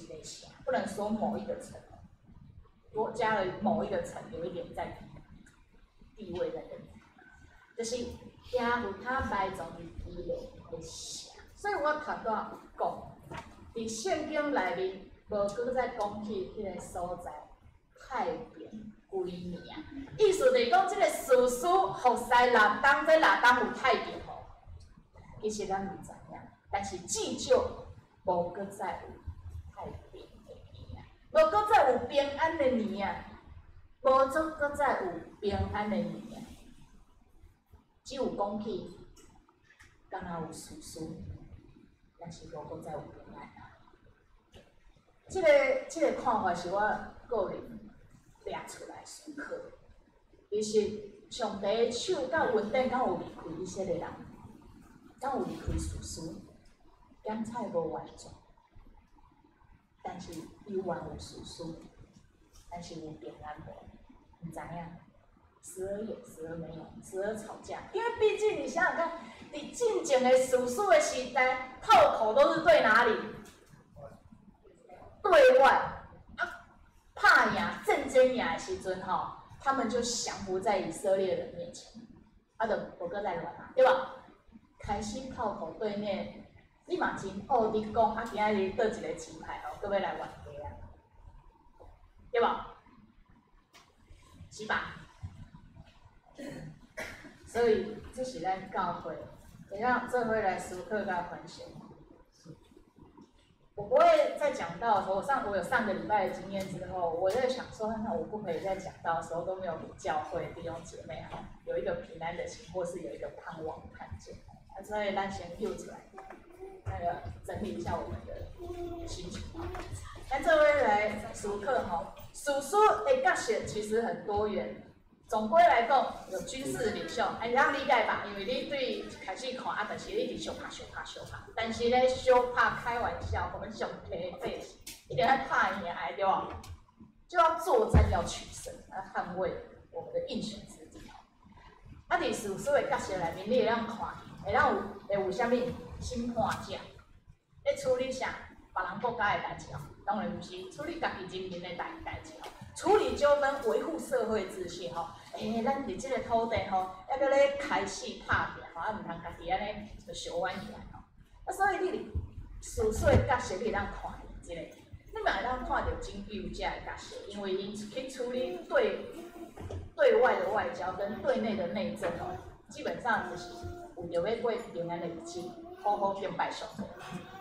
一個城，不能說某一個城，多加了某一個城，有一點在地位在跟，就是耶弗他埋葬佇基列的城，所以我頭拄有講，佇聖經內面無閣再講起彼個所在太平幾年啊，意思就是講這個士師服侍六冬，這六冬有太平無？其實咱毋知影，但是至少無閣再有太平的年啊，無閣再有平安的年啊，無閣閣再有平安的年啊，只有講起，敢若有士師，但是無閣再有平安啊。這個看法是我個人掠出來思考。其實上帝的手佮恩典敢有離開以色列人，敢有離開士師，檢採無完全，但是伊原有士師，但是有平安無？毋知影，時而有，時而沒有，時而吵架。因為畢竟你想想看，佇進前的士師的時代，炮口都是對哪裡？對外啊，拍贏戰爭贏的時陣吼，他們就降服在以色列人面前，啊，就無閣再亂啊，對吧？開始炮口對內，你嘛真惡佇講，啊，今仔日佗一個支派吼，閣欲來冤家啊，對吧？是吧？所以這是咱教會，會當做伙來思考佮反省。不会再讲到的时候，我有上个礼拜的经验之后，我在想说，那我不可以在讲道的时候都没有给教会弟兄姐妹哈有一个平安的心，或是有一个盼望看见。所以咱先揪出来，那个整理一下我们的心情。那這位來思考吼，士師的角色其實很多元。總歸來講，有軍事領袖，哎，你理解吧？因為你對一開始看啊，就是你一直相拍、相拍、相拍。但是咧，相拍開玩笑，我們上帝的百姓一定愛拍贏來，對無？就要作戰，要取勝，要捍衛我們的應許之地。啊，佇士師的角色內面，你會當看，會當有會有啥物審判者，咧處理啥別人國家的代誌哦？當然毋是處理家己人民的代誌哦。處理糾紛，維護社會秩序吼。欸，咱佇這個土地吼，猶閣咧開始拍拚吼，啊，毋通家己按呢就相冤起來吼。啊，所以你佇士師的角色，你會當看著這個，你嘛會當看著拯救者的角色，因為𪜶去處理對外的外交跟對內的內政哦，基本上就是為著欲過平安的日子，好好敬拜上帝，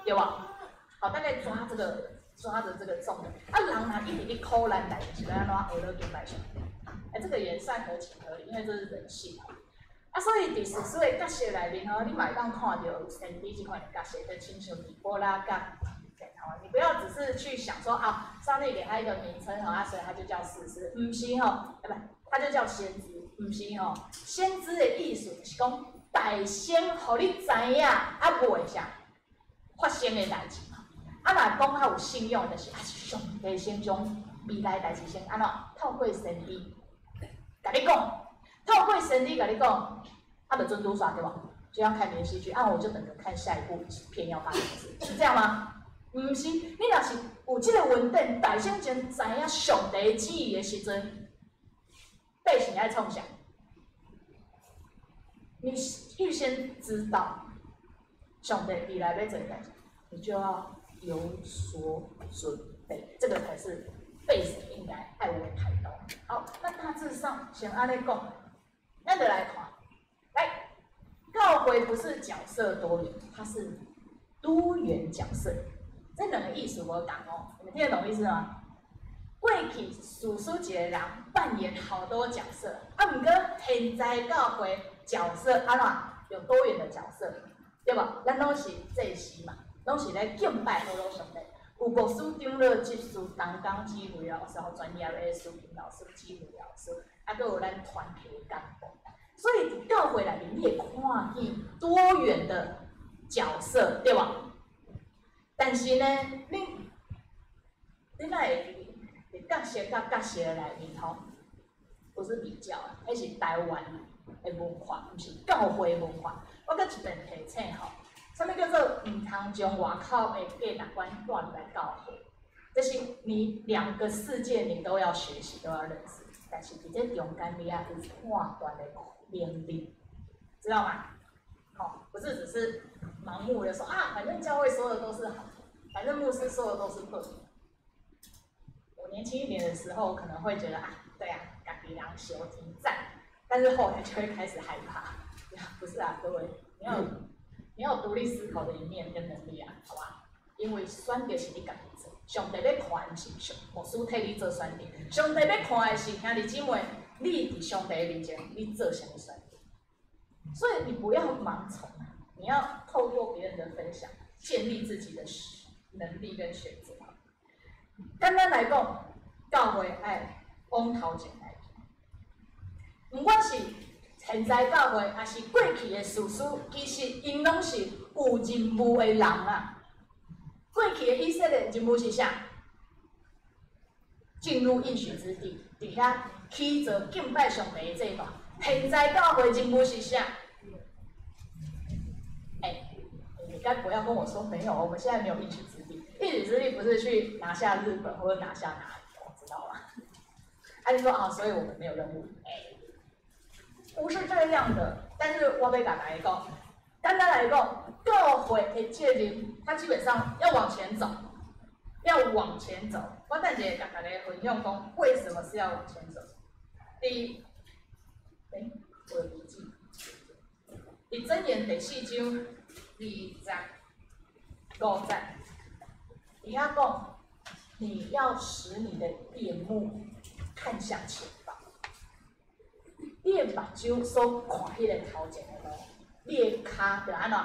對無？好，大概抓着這個重點，啊，人若一直咧苦難來，是欲按怎學咧敬拜上帝？哎，這個也算合情合理，因為這是人性。啊，所以佇士師的角色內面吼，你嘛會當看著有先知這款的角色，就親像底波拉佮，你不要只是去想說啊，上帝給他一個名稱吼，啊，所以他就叫士師，毋是吼，啊不，他就叫先知，毋是吼。先知的意思就是講，代先予你知影，啊未啥發生的代誌。啊，若講較有信用，就是啊，上帝先將未來代誌先按怎透過先知共你講，透過先知共你講，啊，就準拄煞對無？就像看連續劇，啊，我就等着看下一部片要發生什麼事，是這樣嗎？毋是，你若是有這個恩典，代先前知影上帝旨意的時陣，百姓愛創啥？你預先知道上帝未來欲做的代誌，你就要有所準備，這個才是百姓應該愛有的態度。好，那大致上先按呢講，咱就來看，來，教會不是角色多元，它是多元角色，這兩個意思無仝哦，你們聽得懂意思嗎？過去士師一個人扮演好多角色，啊，毋過現在教會角色按怎有多元的角色，對無？咱攏是祭司嘛，攏是咧敬拜好老上帝。有牧師、長老、執事、同工、指揮老師、專業的司琴老師、指揮老師，啊，閣有咱團體幹部。所以佇教會內面，你會看見多元的角色，對無？但是呢，你哪會記佇角色佮角色內面吼，不是比較啊，彼是台灣的文化，毋是教會文化。我閣一遍提醒吼，啥物叫做毋通將外口的價值觀帶入來教會？這是你兩個世界你都要學習，都要認識。但是佇這中間你愛有判斷的能力，知道嗎？好，不是只是盲目的說啊，反正教會說的都是好，反正牧師說的都是對。我年輕一點的時候可能會覺得啊，對啊，家己人相挺讚，但是後來就會開始害怕。不是啊，各位，你要有獨立思考的一面跟能力啊，好吧？因為選擇是你家己做，上帝欲看的毋是上牧師替你做選擇，上帝欲看的是兄弟姊妹，你佇上帝面前你做啥物選擇。所以你不要盲從，你要透過別人的分享，建立自己的能力跟選擇。簡單來講，教會愛往頭前來行，毋管是現在教會，抑是過去的士師，其實𪜶攏是有任務的人啊。過去的以色列任務是啥？進入應許之地，佇遐起造敬拜上帝的祭壇。現在教會任務是啥？欸，你該不要跟我說沒有，我們現在沒有應許之地。應許之地不是去拿下日本或者拿下哪裡，我知道嗎？他就說啊，所以我們沒有任務。欸，不是這樣的。但是我欲共大家講，簡單來講，教會的責任，它基本上要往前走，要往前走。我等下共大家分享講，為什麼是要往前走？第一，欸，我的筆記，佇箴言第四章25節。伫遐講，你要使你的眼目看向前方，你的目睭所看彼個頭前的路，你的跤著按怎？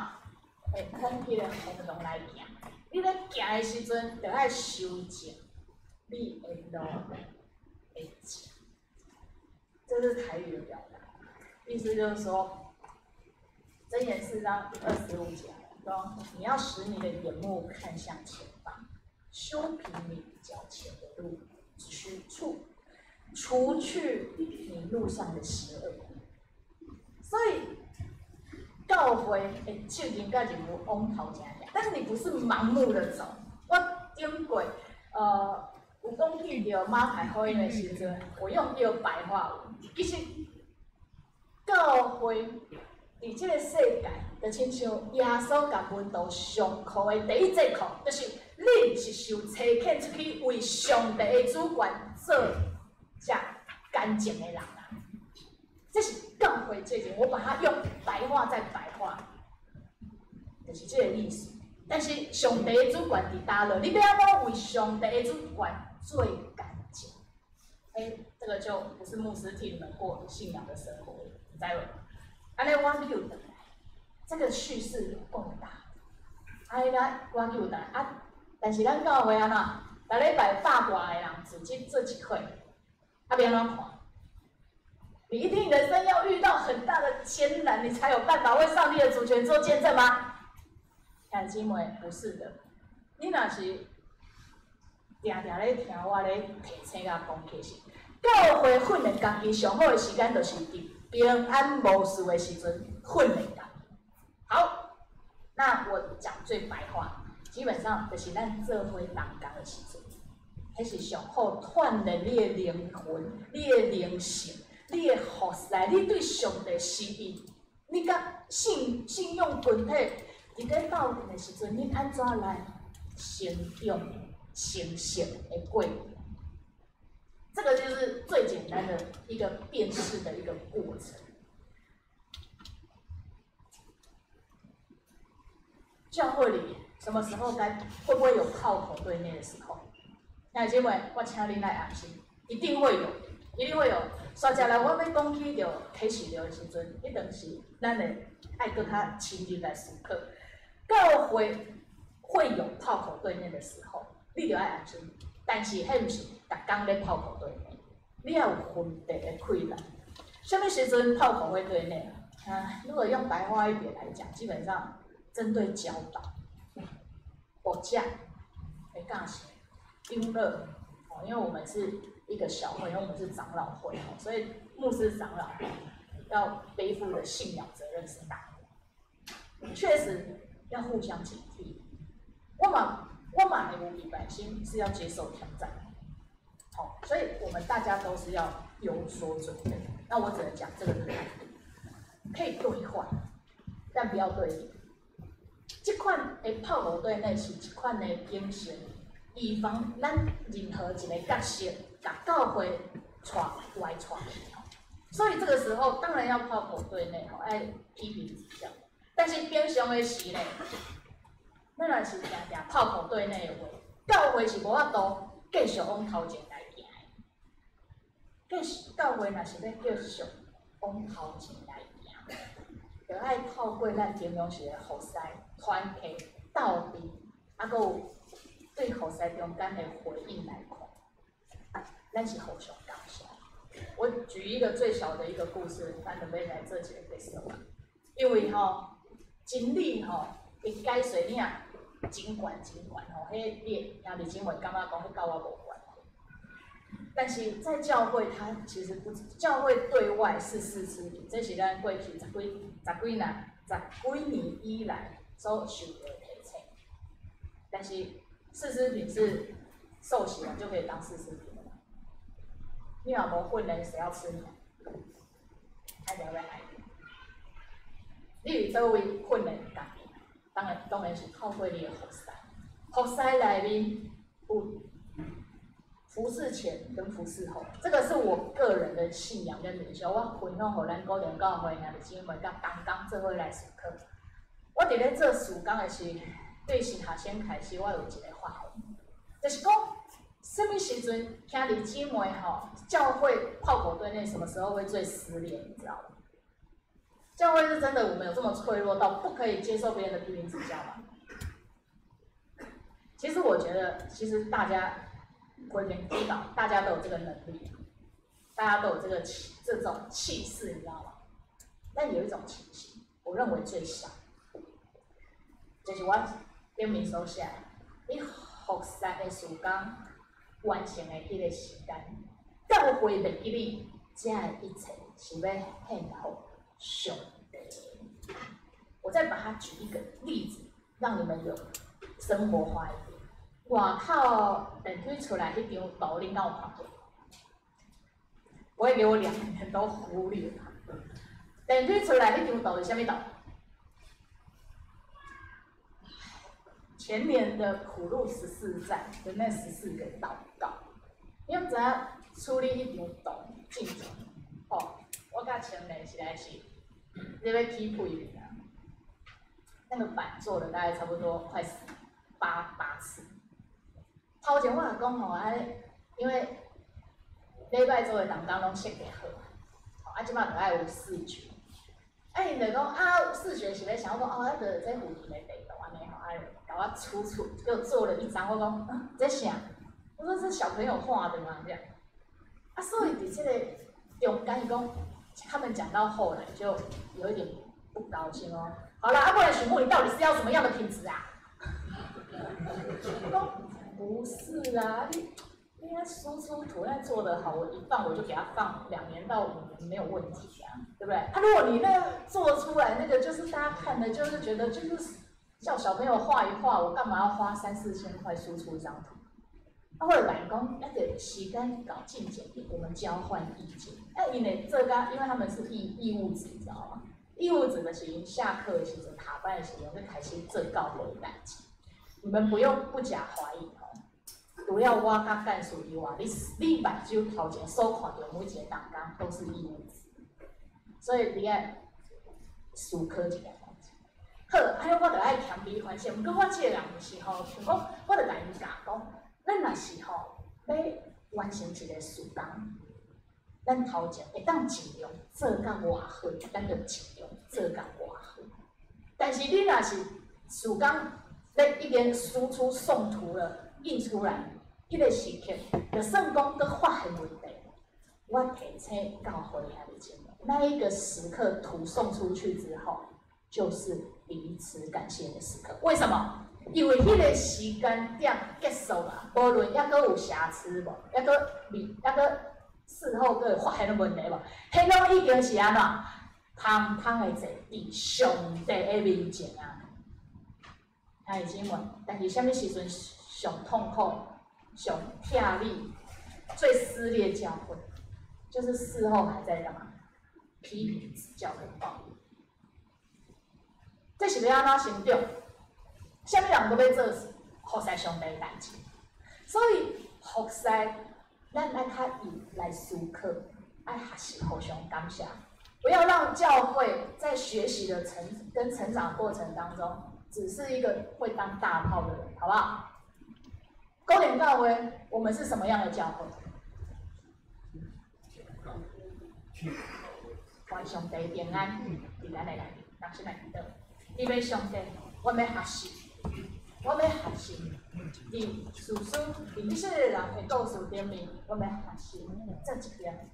會往彼個方向來行。你咧行的時陣，著愛修正你的路的腳。這是台語的表達，意思就是說，箴言4章25節說，你要使你的眼目看向前方，修平你腳前的路，除去你路上的邪惡。所以教會的責任佮任務往頭前行，但是你不是盲目的走。我頂過，有講起著馬太福音的時陣，我用一個白話文。其實教會佇這個世界，就親像耶穌共門徒上課的第一節課，就是恁是受差遣出去為上帝的主權做遮乾淨的人啊！這是教會責任，我把它用白話再白話，就是這個意思。但是上帝的主權佇佗落，你欲按怎為上帝的主權做乾淨？欸，這個就不是牧師替你們過信仰的生活了，知無？按呢我叫轉來，這個敘事有夠大。啊，咱我叫轉來啊，但是咱教會按怎？逐禮拜百外个人組織做一會，啊，欲按怎看？你一定人生要遇到很大的艱難，你才有辦法為上帝的主權做見證嗎？兄弟姊妹，不是的。你若是定定咧聽我咧提醒佮講，其實教會訓練家己上好的時間，就是佇平安無事的時陣訓練家己。好，那我講最白話，基本上就是咱做伙同工的時陣，彼是上好鍛鍊你的靈魂、你的靈性、你的服侍、你對上帝心意，你佮信用群體佇咧鬥陣的時陣，你按怎來成長、成熟的過程？這個就是最簡單的一個辨識的一個過程。教會裡什麼時候該會不會有炮口對內的時候？兄弟姊妹，我請恁來安心，一定會有，一定會有。煞接來我欲講起著啟示錄的時陣，彼當時咱會愛閣較深入來思考。教會會有炮口對內的時候，你著愛安心。但是彼毋是逐工咧炮口對內，你要有分別的氣力。啥物時陣炮口會對內啊？如果用白話一點來講，基本上針對教導、牧者的教示、長老，哦，因為我們是一個小會，因為我們是長老會，所以牧師長老要背負的信仰責任是大的，確實要互相警惕。我嘛會有禮拜心是要接受挑戰，好，所以我們大家都是要有所準備。那我只能講這個態度，可以對話，但不要對立。這款的炮口對內是一款的警示，以防咱任何一個角色，共教會帶歪帶去。所以這個時候當然要炮口對內吼，愛批評指教。但是平常的時呢，咱若是定定炮口對內的話，教會是無法度繼續往頭前來行的。繼續教會若是欲繼續往頭前來行，就愛透過咱平常時的服侍、團契、鬥陣，啊，閣有對服侍中間的回應來看，咱是互相感謝。我舉一個最小的一個故事，咱就欲來做一個結束。因為吼，真理吼，伊解說你啊，真懸真懸吼，彼你兄弟姊妹感覺講彼佮我無關係。但是在教會，它其實不止，教會對外是四肢體，這是咱過去十幾年以來所受的提醒。但是四肢體是受洗了就可以當四肢體了嗎？你若無訓練，誰要吃你？還是要愛你？你佇佗位訓練家己？當然是透過你的服侍，服侍內面有服侍前跟服侍後，這個是我個人的信仰跟靈修。我分享予咱高雄教會兄弟姊妹，佮同工做伙來思考。我佇咧做事工的時，對神學生開始，我有一個發現。就是讲，什物时阵兄弟姊妹吼，教会炮火对内什么时候会最撕裂？你知道吗？教会是真的，我们有这么脆弱到不可以接受别人的批评指教吗？其实我觉得，其实大家回天知道，大家都有这个能力，大家都有这种气势，你知道吗？但有一种情形，我认为最小，就是我顶面所写，你服侍的事工完成的彼个时间，教会袂记你，这一切是欲献予上帝。我再把它举一个例子，让你们有生活化一点。外口电梯出来彼张图，恁敢有看过？不会给我两个人都忽略它。电梯出来彼张图是啥物图？前年的苦路14站的那14个祷告，你毋知影处理彼张图进前，哦，我佮青年实在是咧欲起屁啊！那个板做了大概差不多快八次。头前我也讲吼，啊，因为礼拜做的同工拢设计好，啊，这摆就爱有视觉。啊，𪜶就讲啊，视觉是咧想讲哦，啊，就这附近的地图按呢吼，啊，共我出出，又做了一张，我讲，啊，这啥？我说这小朋友画的嘛，这样。啊，所以伫这个中间，伊讲他们讲到后来就有一点不高兴哦。好了，啊，不然许牧，你到底是要什么样的品质啊？我讲不是啊，你那输出图案做得好，我一放我就给他放2年到5年没有问题啊，对不对？啊，如果你那做出来那个就是大家看的，就是觉得就是叫小朋友画一画，我干嘛要花3、4千块输出一张图？啊，我就共伊讲，啊，得时间搞进前，我们交换意见。啊，因为这个，因为他们是义务职，你知道吗？义务职的时，下课的时阵，下班的时阵就开始做教会的代志。你们不用不假怀疑哦。除了我佮干事以外，你目睭头前所看到每一个同工都是义务职，所以你爱思考一下代志。好，啊，我就爱谦卑反省。毋过我这个人就是吼，像讲，我就共𪜶教讲，咱若是吼欲完成一个事工，咱头前会当尽量做甲偌好，咱就尽量做甲偌好。但是你若是事工欲已经输出送图了，印出来，彼个时刻，就算讲阁发现问题，我提醒教会兄弟姊妹，那一个时刻图送出去之后，就是彼此感谢的时刻。为什么？因为彼个时间点结束啊，无论犹阁有瑕疵无，犹阁未，犹阁事后阁会发现问题无，彼拢已经是按怎？芳芳的坐伫上帝的面前啊！兄弟姊妹，但是啥物时阵上痛苦、上疼你、最撕裂教会，就是事后还在干嘛？批评指教跟抱怨。这是欲按怎成长？啥物人都欲做服侍上帝的代志，所以服侍咱爱较有来思考，爱学习互相感谢，不要让教会在学习的跟成长过程当中，只是一个会当大炮的人，好不好？勾点教会，我们是什么样的教会？愿上帝平安，伫咱的内面，同心来祈祷。因为上帝，我欲学习，我欲学习，伫事师、伫以色列人的故事顶面，我欲学习做一间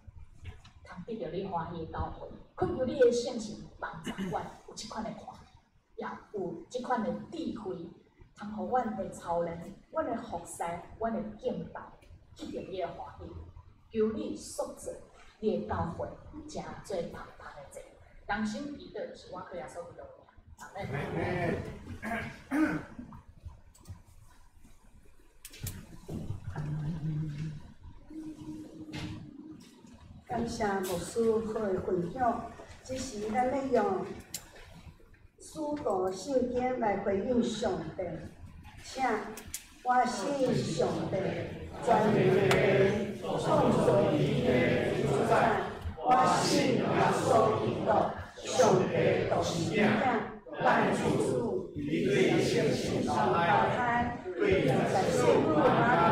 通得著你欢喜的教会，恳求你的圣神帮助阮有这款的看，也有这款的智慧，通予阮的操练、阮的服侍、阮的敬拜，得著你的欢喜。求你塑造你的教会，成做芳芳的祭。同心祈祷，是我靠耶稣基督的名。阿们。感谢牧师好的分享。这时咱欲用使徒信经来回应上帝，请我信上帝，全能的创造天地的主宰，我信耶稣基督，上帝独生子，万主子，伊对圣神双胞胎，在圣母玛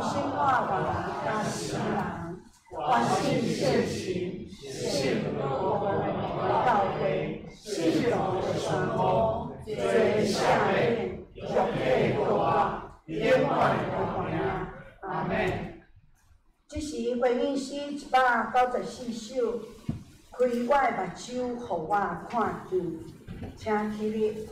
生活活人佮死人，愿信圣神，圣教会，圣徒的传播，罪赦免，肉体复活，永远的活命。阿门。这是回应诗194首，开我的目睭，予我看见，请起立。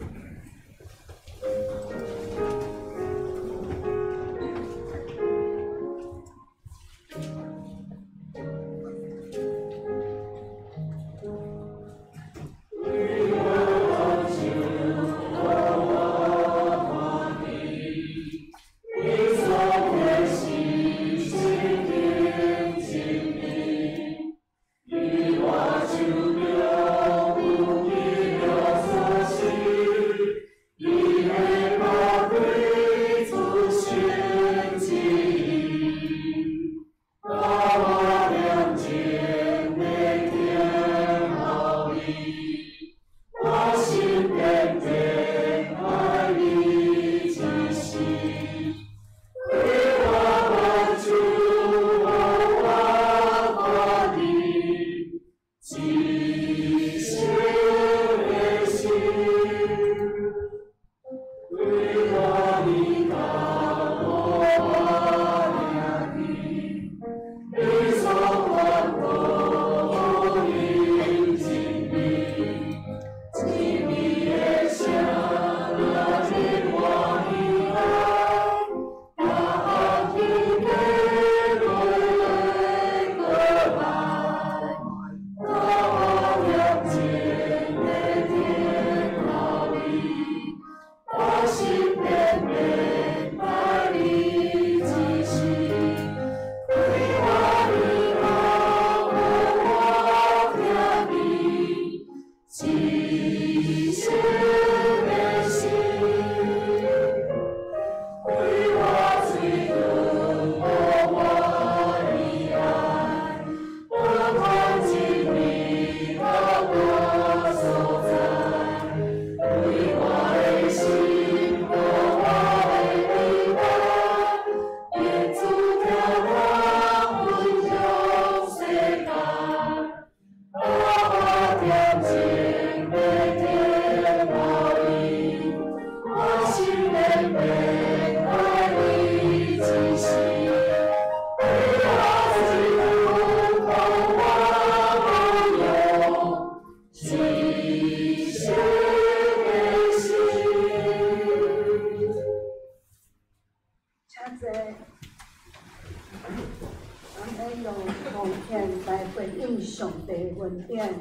請坐。咱欲用奉獻來回應上帝恩典。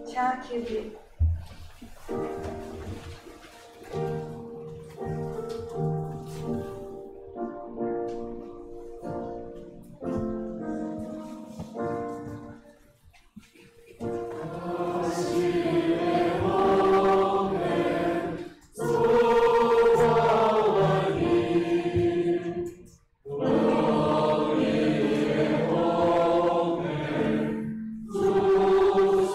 請起立。主所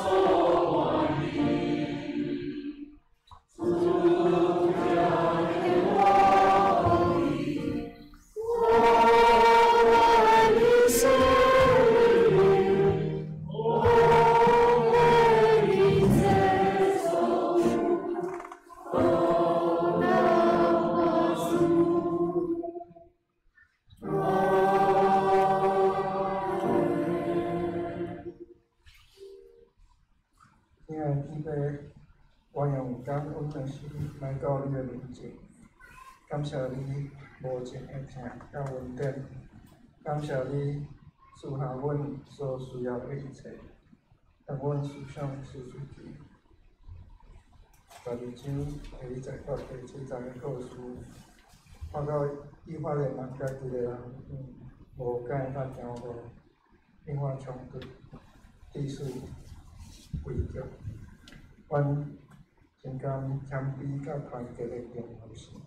天父，我用感恩的心来到你的面前，感谢你无尽的疼佮恩典，感谢你赐予阮所需要的一切，当阮思想思绪伫12章第1节到第7节的故事，看到以法莲人佮基列人无解佮行路，引发冲突，致使危局。阮深感谦卑佮团结的重要性，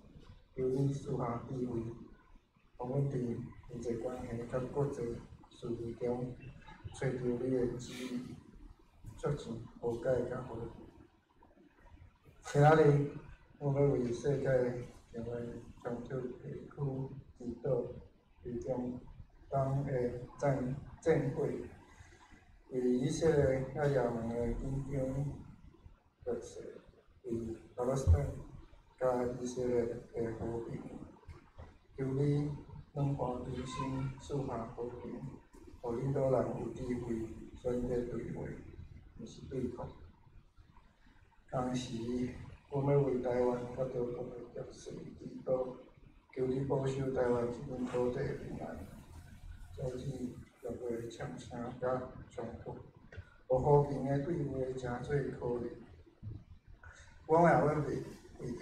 求你赐下智慧，予阮伫人际关系佮国际事务中，揣著你的旨意，促进和解佮和平。今仔日，我欲为世界上的冲突地区祈祷，为中东的战火，为以色列佮也门的紧张局势，为巴勒斯坦佮以色列的和平，求你软化人心，赐下和平，予领导人有智慧选择对话，毋是对抗。同时，阮欲为台湾佮中国的局势祈祷，求你保守台湾这片土地平安，阻止任何的枪声佮冲突，予和平的对话成做可能。阮也欲为著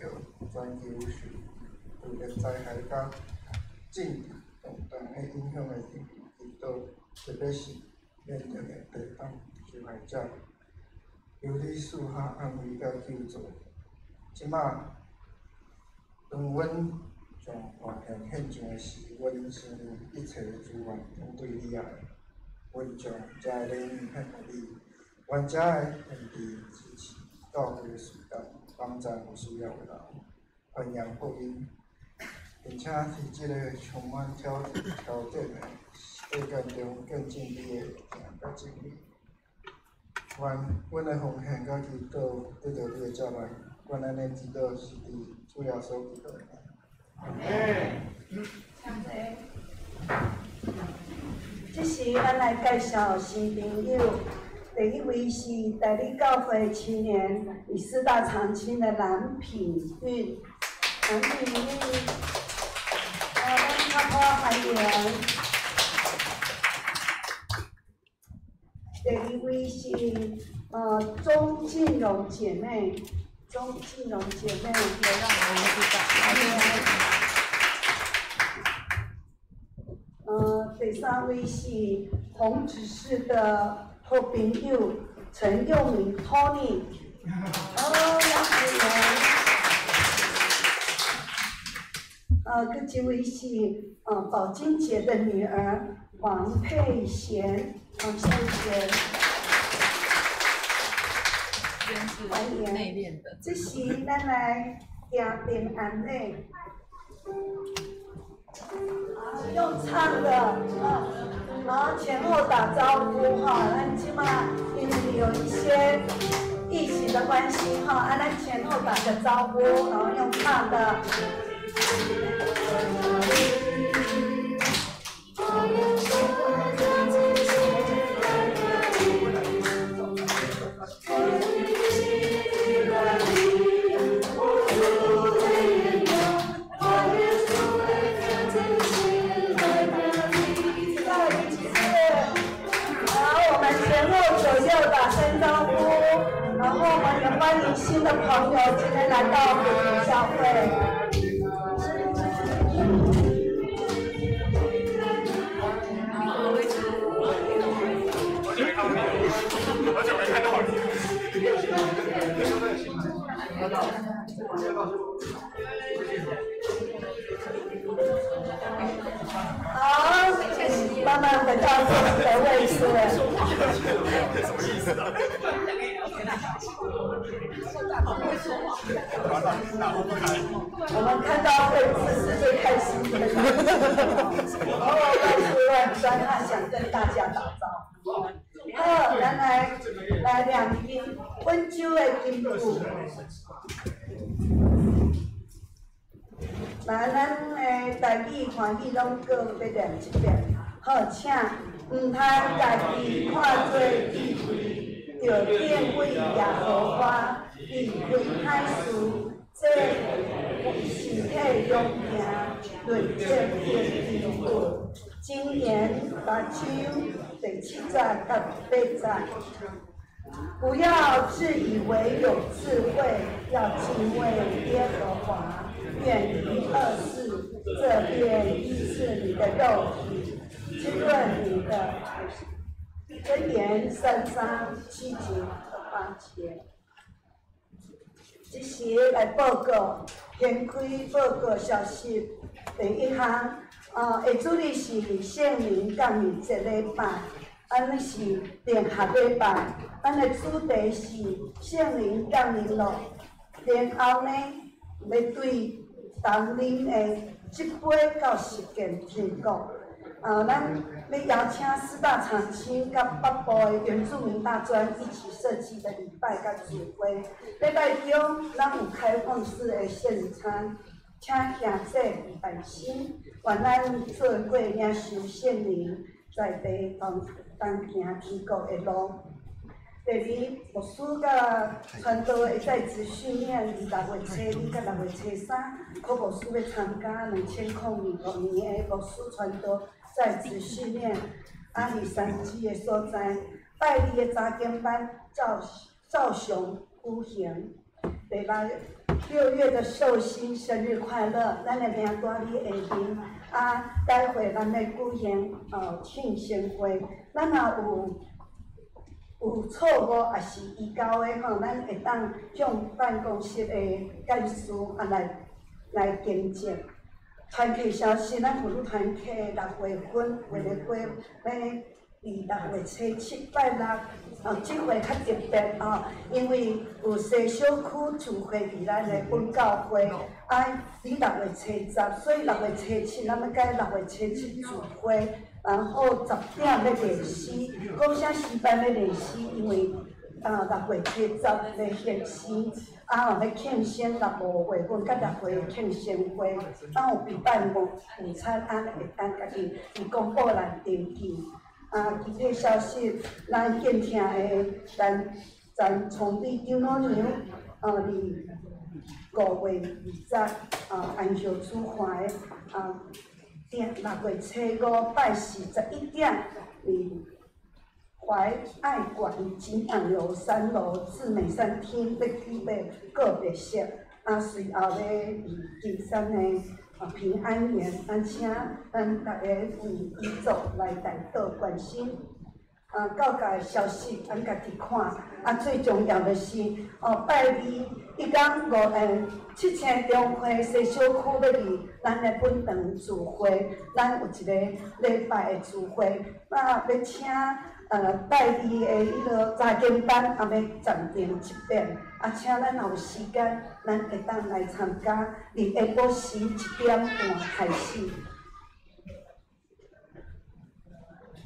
全球受自然灾害佮政治动荡的影响的人民祈祷，特别是缅甸的地震受害者，求你赐下安慰佮救助。这马，当阮将发现现象的时，阮承认一切的资源拢对你来，阮将遮的礼物献予你，愿遮的献祭支持教会的事工，帮助有需要的人，传扬福音，并且伫这个充满挑战的世界中见证你的疼佮真理。愿阮的奉献佮祈祷得到你的接纳，愿咱的祈祷是伫主耶稣基督的名。阿门。这时，咱来介绍新朋友。第一位是大里教会青年以四大长青的蓝品韵，蓝品韵，咱较好欢迎。第二位是钟静荣姐妹，钟静荣姐妹，欢迎。第三位是洪执事的好朋友陈佑明 Tony，好，欢迎。阁一位是宝金姐的女儿黄佩贤，黄佩贤，欢迎。这时咱来行平安礼。用唱的啊，然后前后打招呼哈，咱这马因为有一些疫情的关系哈，啊，咱前后打个招呼，然后用唱的。欢迎新的朋友今天来到我们教会。好久没看到你。好，慢慢回到自己的位置。什么意思啊？我们看到慧智是最开心的，哦，但是乱钻，他想跟大家打招呼。好，咱来念经，温州的金句。来，咱的台语、汉语拢阁欲念一遍。好，请，毋通家己看做智慧。著敬畏耶和华，离开歹事，这是体勇行，论证得基本。箴言八章第七节佮八节。不要自以为有智慧，要敬畏耶和华，远离恶事，這便醫治你的肉體，滋潤你的。箴言三章七節到八節。這時來報告，掀開報告消息。第一項，的主日是聖靈降臨節禮拜。咱是聯合禮拜，咱的主題是聖靈降臨咯。然後呢，欲對當恁的這杯到實踐天國。咱欲邀請四大長青佮北部的原住民大專一起設計的禮拜佮聚會。禮拜中，咱有開放式的獻餐，請兄弟愛心，願咱做伙領受聖靈，在地同同行天國的路。第二，牧師佮傳道的在職訓練，6月初二佮6月初三，柯牧師欲參加2025年的牧師傳道在職訓練，佇三芝的所在，拜二的查經班照照常舉行。第六，6月的壽星生日快樂，咱的名單佇下面。待會咱欲舉行慶生會，咱若有錯誤抑是遺交的吼，咱會當向辦公室的幹事來更正。團契消息，咱婦女團契6月份月的會欲佇6月初七拜六，這回較特別哦，因為有西小區聚會佇咱的本教會，佇6月初十，所以六月初七，咱欲改六月初七聚會，然後10點欲練詩，講啥時班欲練詩，因為6月初十欲獻詩，欲慶生6、5月份佮6月慶生會，咱有備辦午午餐，會當家己佇公布欄登記。其他消息，咱敬聽的咱咱崇禮長老娘，佇5月20，安息主懷，6月初五拜四11點，佇懷愛館景仰樓3樓至美餐廳欲舉辦告別式，隨後欲佇金山的平安園，咱請咱逐家為遺族來代禱關心。教界消息，咱家己看。最重要的是，拜二一工五七星中會西小區欲佇咱的本堂聚會，咱有一個禮拜的聚會，欲請拜二的彼個查經班也欲暫停一遍，請咱若有時間，咱會當來參加，佇下晡時1點半開始。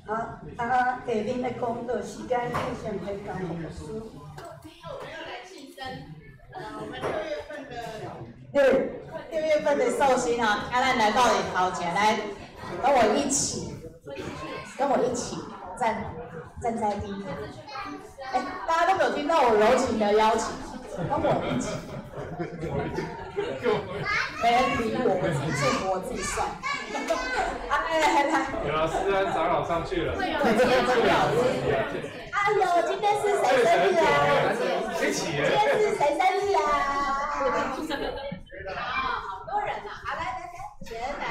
好，下面的講道時間，先回交牧師。今天我們要來慶生，我們6月份的6月份的壽星啊，咱來到你頭前來，跟我一起，跟我一起站在第一排。哎，大家都沒有聽到我柔情的邀請，跟我一起。沒人理我，我自己祝福我自己算。來來來，有老師啊，長老上去了。對，長老師。哎呦，今天是誰生日啊？一起。今天是誰生日啊？好，好多人啊！好，來來來，前來，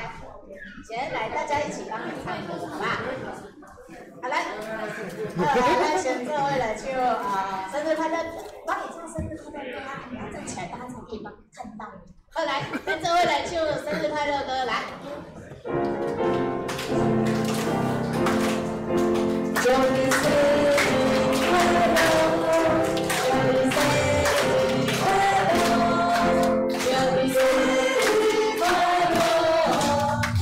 前來，大家一起幫你唱歌，好不好？好來，來，先這位來唱啊，生日快樂，幫你唱生日快樂歌啊！你要站起來，大家才可以幫看到。好，來，跟這位來唱生日快樂歌，來。祝你生日快樂，祝你生日快樂，祝你生日快樂，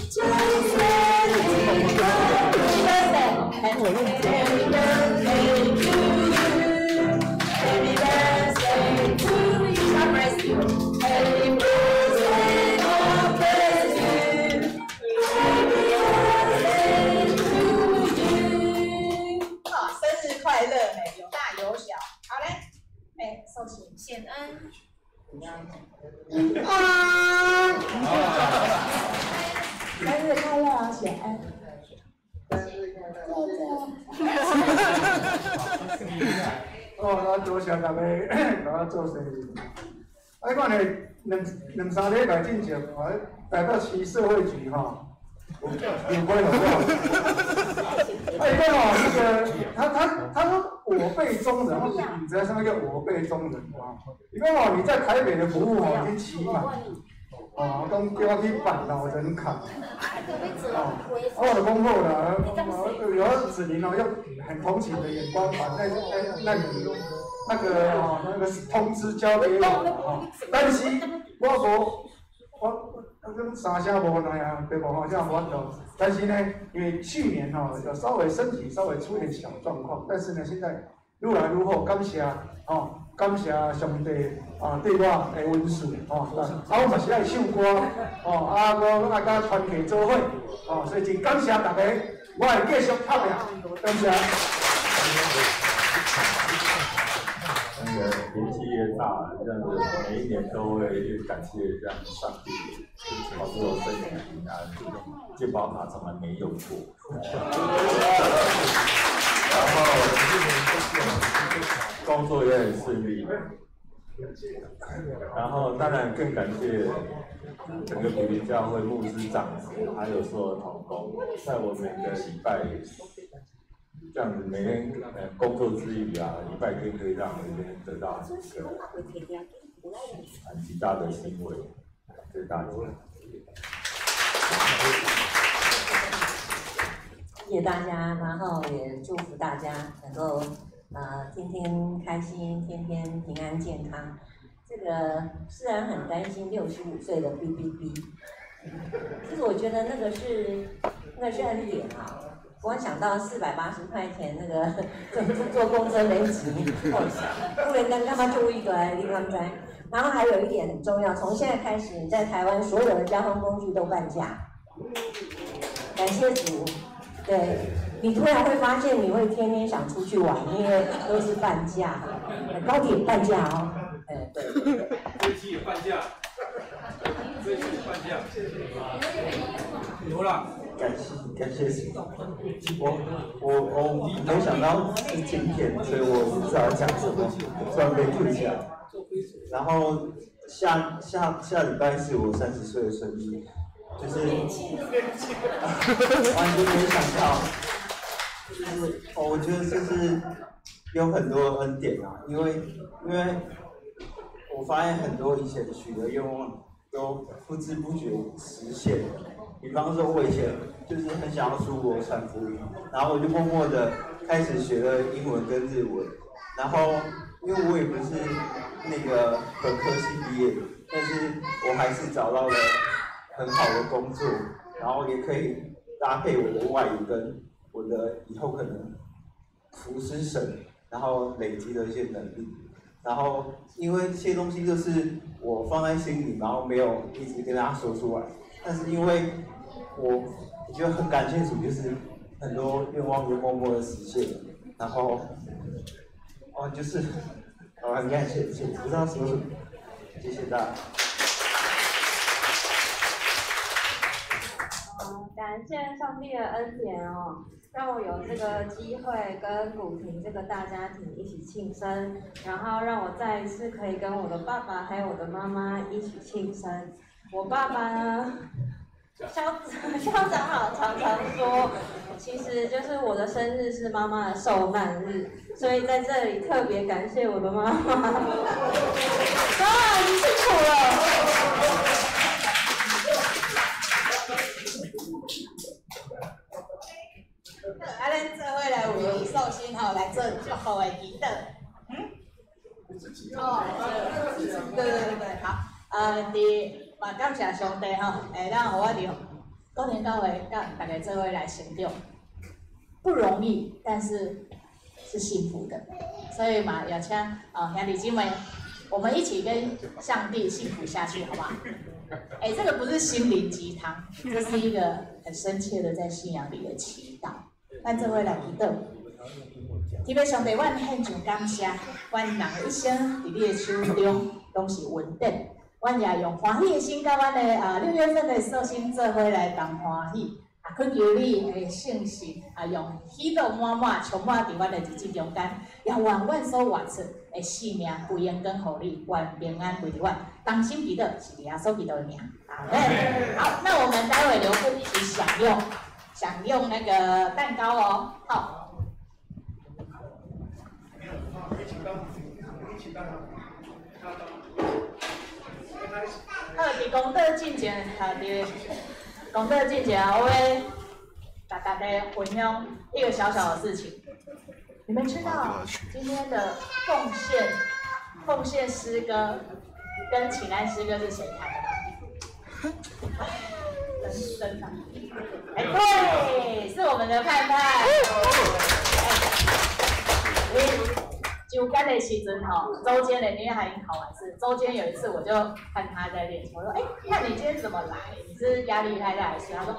祝你生日快樂。Happy birthday to you, Happy birthday to you, God bless you, Happy birthday, God bless you, Happy birthday. 显恩。平安。生日快乐，显恩。谢谢。哦，那多谢大家，共我做生日。啊，我呢两两三礼拜进前，我台北市社会局吼，有关有没有？哎，伊讲哦，那个他说我辈中人，你知道什么叫我辈中人吗？伊讲哦，你在台北的服务哦已经期满，哦，讲叫我去办老人卡。哦，我就讲好啦，有子林哦，用很同情的眼光把那个通知交给我哦，但是我无我我三声无奈啊，对无吼，这样无法度。但是呢，因为去年吼有稍微身体稍微出点小状况，但是呢，现在愈来愈好，感谢哦，感谢上帝啊对我的恩赐哦。啊，我嘛是爱唱歌哦，啊，我爱佮团契做伙哦，所以真感谢大家，我会继续拍拼，感谢。那个年纪越大，这样子每一年都会越感谢这样上帝保佑身体平安，健保卡从来没用过。然后工作也很顺利，然后当然更感谢整个培灵教会牧师长执，还有所有同工，在我每个礼拜这样子每天工作之余啊，礼拜天可以让我这边得到一个很极大的欣慰，谢谢大家。谢谢大家，然后也祝福大家能够天天开心，天天平安健康。这个虽然很担心65岁的 B B B，其实我觉得那是恩典啊。光想到480块钱那个坐公车没钱，忽然间干嘛就一个来你敢知？然后还有一点很重要，从现在开始，你在台湾所有的交通工具都半价，感谢主。对，你突然会发现你会天天想出去玩，因为都是半价，高铁半价哦。哎，对对对。飞机也半价，飞机也半价。有啦。感谢主，我没想到是今天，所以我不知道讲什么，突然被 Q 起来。然后下下下礼拜是我30岁的生日，就是完全没想到，就是我觉得就是有很多恩典啊，因为我发现很多以前许的愿望都不知不觉实现了。比方说，我以前就是很想要出国传福音，然后我就默默的开始学了英文跟日文，然后因为我也不是那个本科系毕业的，但是我还是找到了很好的工作，然后也可以搭配我的外语跟我的以后可能服侍神，然后累积的一些能力，然后因为这些东西就是我放在心里，然后没有一直跟大家说出来。但是因为我觉得很感谢主，就是很多愿望就默默的实现了，然后就是很感谢，不知道说什么，谢谢大家。感谢上帝的恩典哦，让我有这个机会跟古亭这个大家庭一起庆生，然后让我再一次可以跟我的爸爸还有我的妈妈一起庆生。我爸爸呢，校长好常常说，其实就是我的生日是妈妈的受难日，所以在这里特别感谢我的妈妈。妈妈，你辛苦了。啊，咱做伙来为寿星吼来做祝福的祈祷。嗯？哦，对对对对，好，伫。嘛，感谢上帝吼，会当予我伫古亭教会佮大家做伙来成长，不容易，但是是幸福的。所以嘛，邀请兄弟姊妹，我们一起跟上帝幸福下去，好不好？哎，这个不是心灵鸡汤，这是一个很深切的在信仰里的祈祷。咱做伙来祈祷。天父上帝，阮獻上感謝，阮人一生佇你的手中攏是恩典。阮也用歡喜的心，佮阮的6月份的壽星做伙來同歡喜。啊，懇求你的聖神啊，用喜樂滿滿充滿佇阮的日子中間，也願阮所活出的生命歸榮光予你，願平安歸佇阮，同心祈禱是耶穌基督的名。阿們。好，那我們待會留步一起享用那個蛋糕哦。好。好，佇講道進前，佇講道進前，我欲共大家分享一個小小的事情。你們知道今天的奉獻詩歌跟請安詩歌是誰彈的嗎？人生啊！哎，對，是我們的盼盼。周間的時陣吼，周間的，因為他已經考完試。周間有一次，我就看他在練習，我說：“哎，那你今天怎麼來？你是壓力太大還是？”他說：“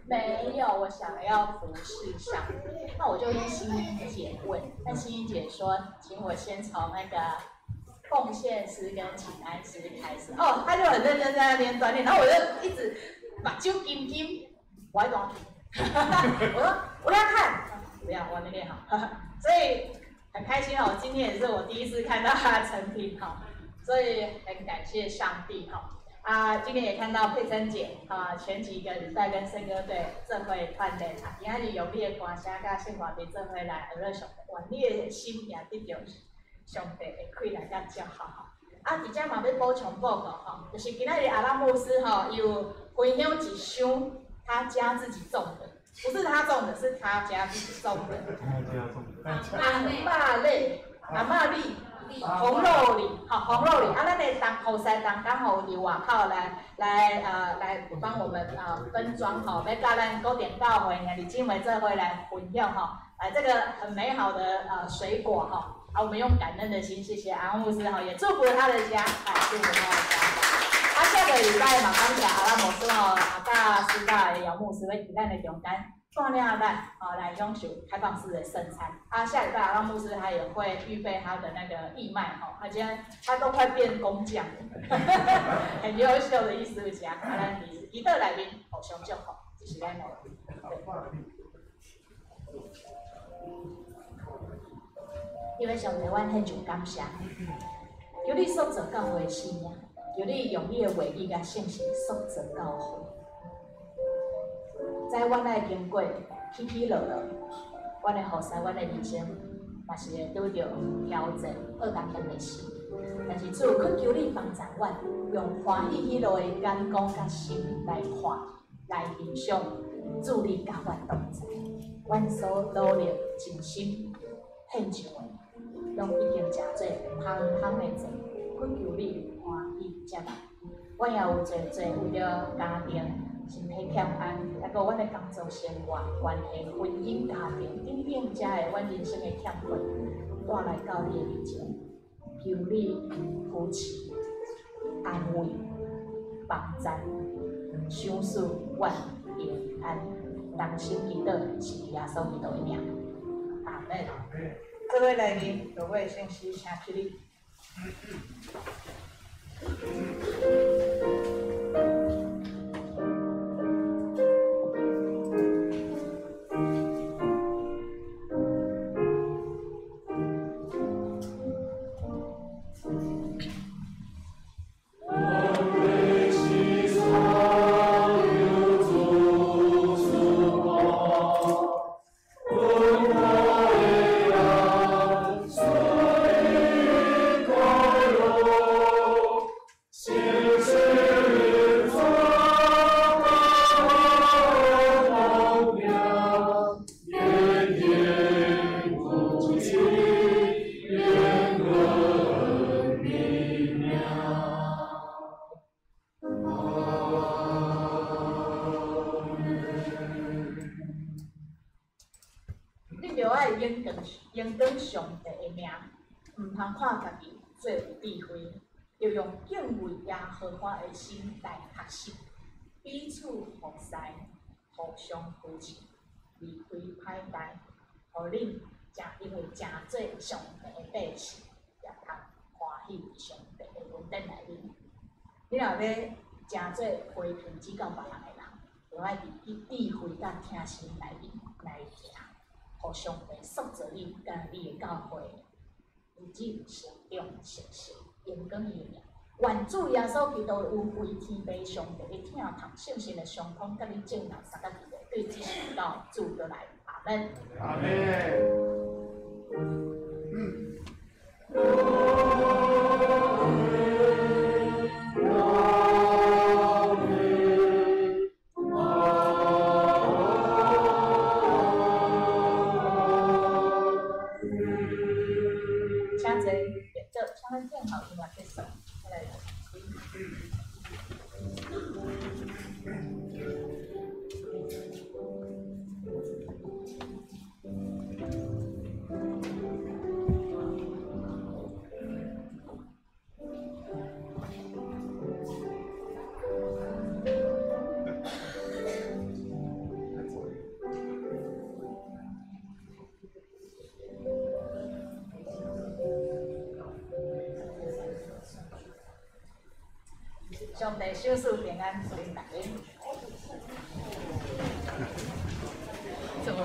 沒有，我想要服侍上帝。”那我就跟欣怡姐問，那欣怡姐說：“請我先從那個奉獻詩跟請安詩開始。”哦，他就很認真在那邊鍛鍊，然後我就一直把手緊緊，我還講，我說我要看，不要，我還沒練好，所以。很開心哦，今天也是我第一次看到他的成品哈，所以很感謝上帝哈。啊，今天也看到佩珍姐啊，前幾個禮拜跟聖歌隊做伙團隊啊，今仔日用你的歌聲佮聖歌隊做伙來學樂上帝，願你的心也得著上帝的氣力佮祝福吼。啊，佇遮嘛欲補充報告吼，就是今仔日阿拉牧師吼，伊有分享一箱他家自己種的。不是他種的，是他家自己種的。阿瑪麗，阿瑪麗，紅肉李，好，紅肉李。啊，咱的同服侍同工吼，佇外口來幫我們分裝吼，欲佮咱古典教會兄弟姊妹做伙來分享吼，來這個很美好的水果哈，啊，我們用感恩的心，謝謝阿牧師哈，也祝福他的家，哎，祝福他的家。啊，下個禮拜嘛，感謝阿拉牧師吼，啊，佮師大的姚牧師欲佇咱的中間帶領咱，吼來享受開放式的聖餐。啊，下禮拜阿拉牧師他也會預備他的那個義賣吼，他今天他都快變工匠了，很優秀的藝術家。啊，咱佇祈禱內面互相祝福，這是咱的。因為上帝，阮獻上感謝，求你塑造教會的生命。求你用你的話語佮聖神塑造教會，知阮愛經過起起落落，阮的服侍，阮的人生嘛是會拄著挑戰、厄當當的事。但是主，懇求你幫助阮，用歡喜喜樂的眼光佮心來看、來欣賞，主你佮阮同在，阮所努力盡心獻上的，攏已經成做香香的祭，懇求你歡喜接納。阮也有濟濟為著家庭、身體欠安，抑閣阮的工作生活、關係、婚姻、家庭等等遮的阮人生的欠缺，帶來到你的面前，求你扶持、安慰、幫助、賞賜阮平安。同心祈禱，是耶穌基督的名。阿們。做伙來啉，各位聖詩，請起立。上帝的名，毋通看家己做有智慧，著用敬畏耶和華的心來學習，彼此服侍，互相扶持，離開歹代，予恁成因为成做上帝的百姓，也通欢喜伫上帝的恩典内面。你若欲成做批评指教别人的人，就爱伫智慧佮听心内面来行，予上帝塑造你佮你的教会，日子成长成熟，荣光伊的名。愿主耶稣基督的恩惠、天父上帝的疼痛、圣神的相通，佮恁众人三甲基督对这时到主过来，阿门。阿门。请坐，做，请咱正好音乐结束，来。上帝賞賜平安，予恁大家。怎麼？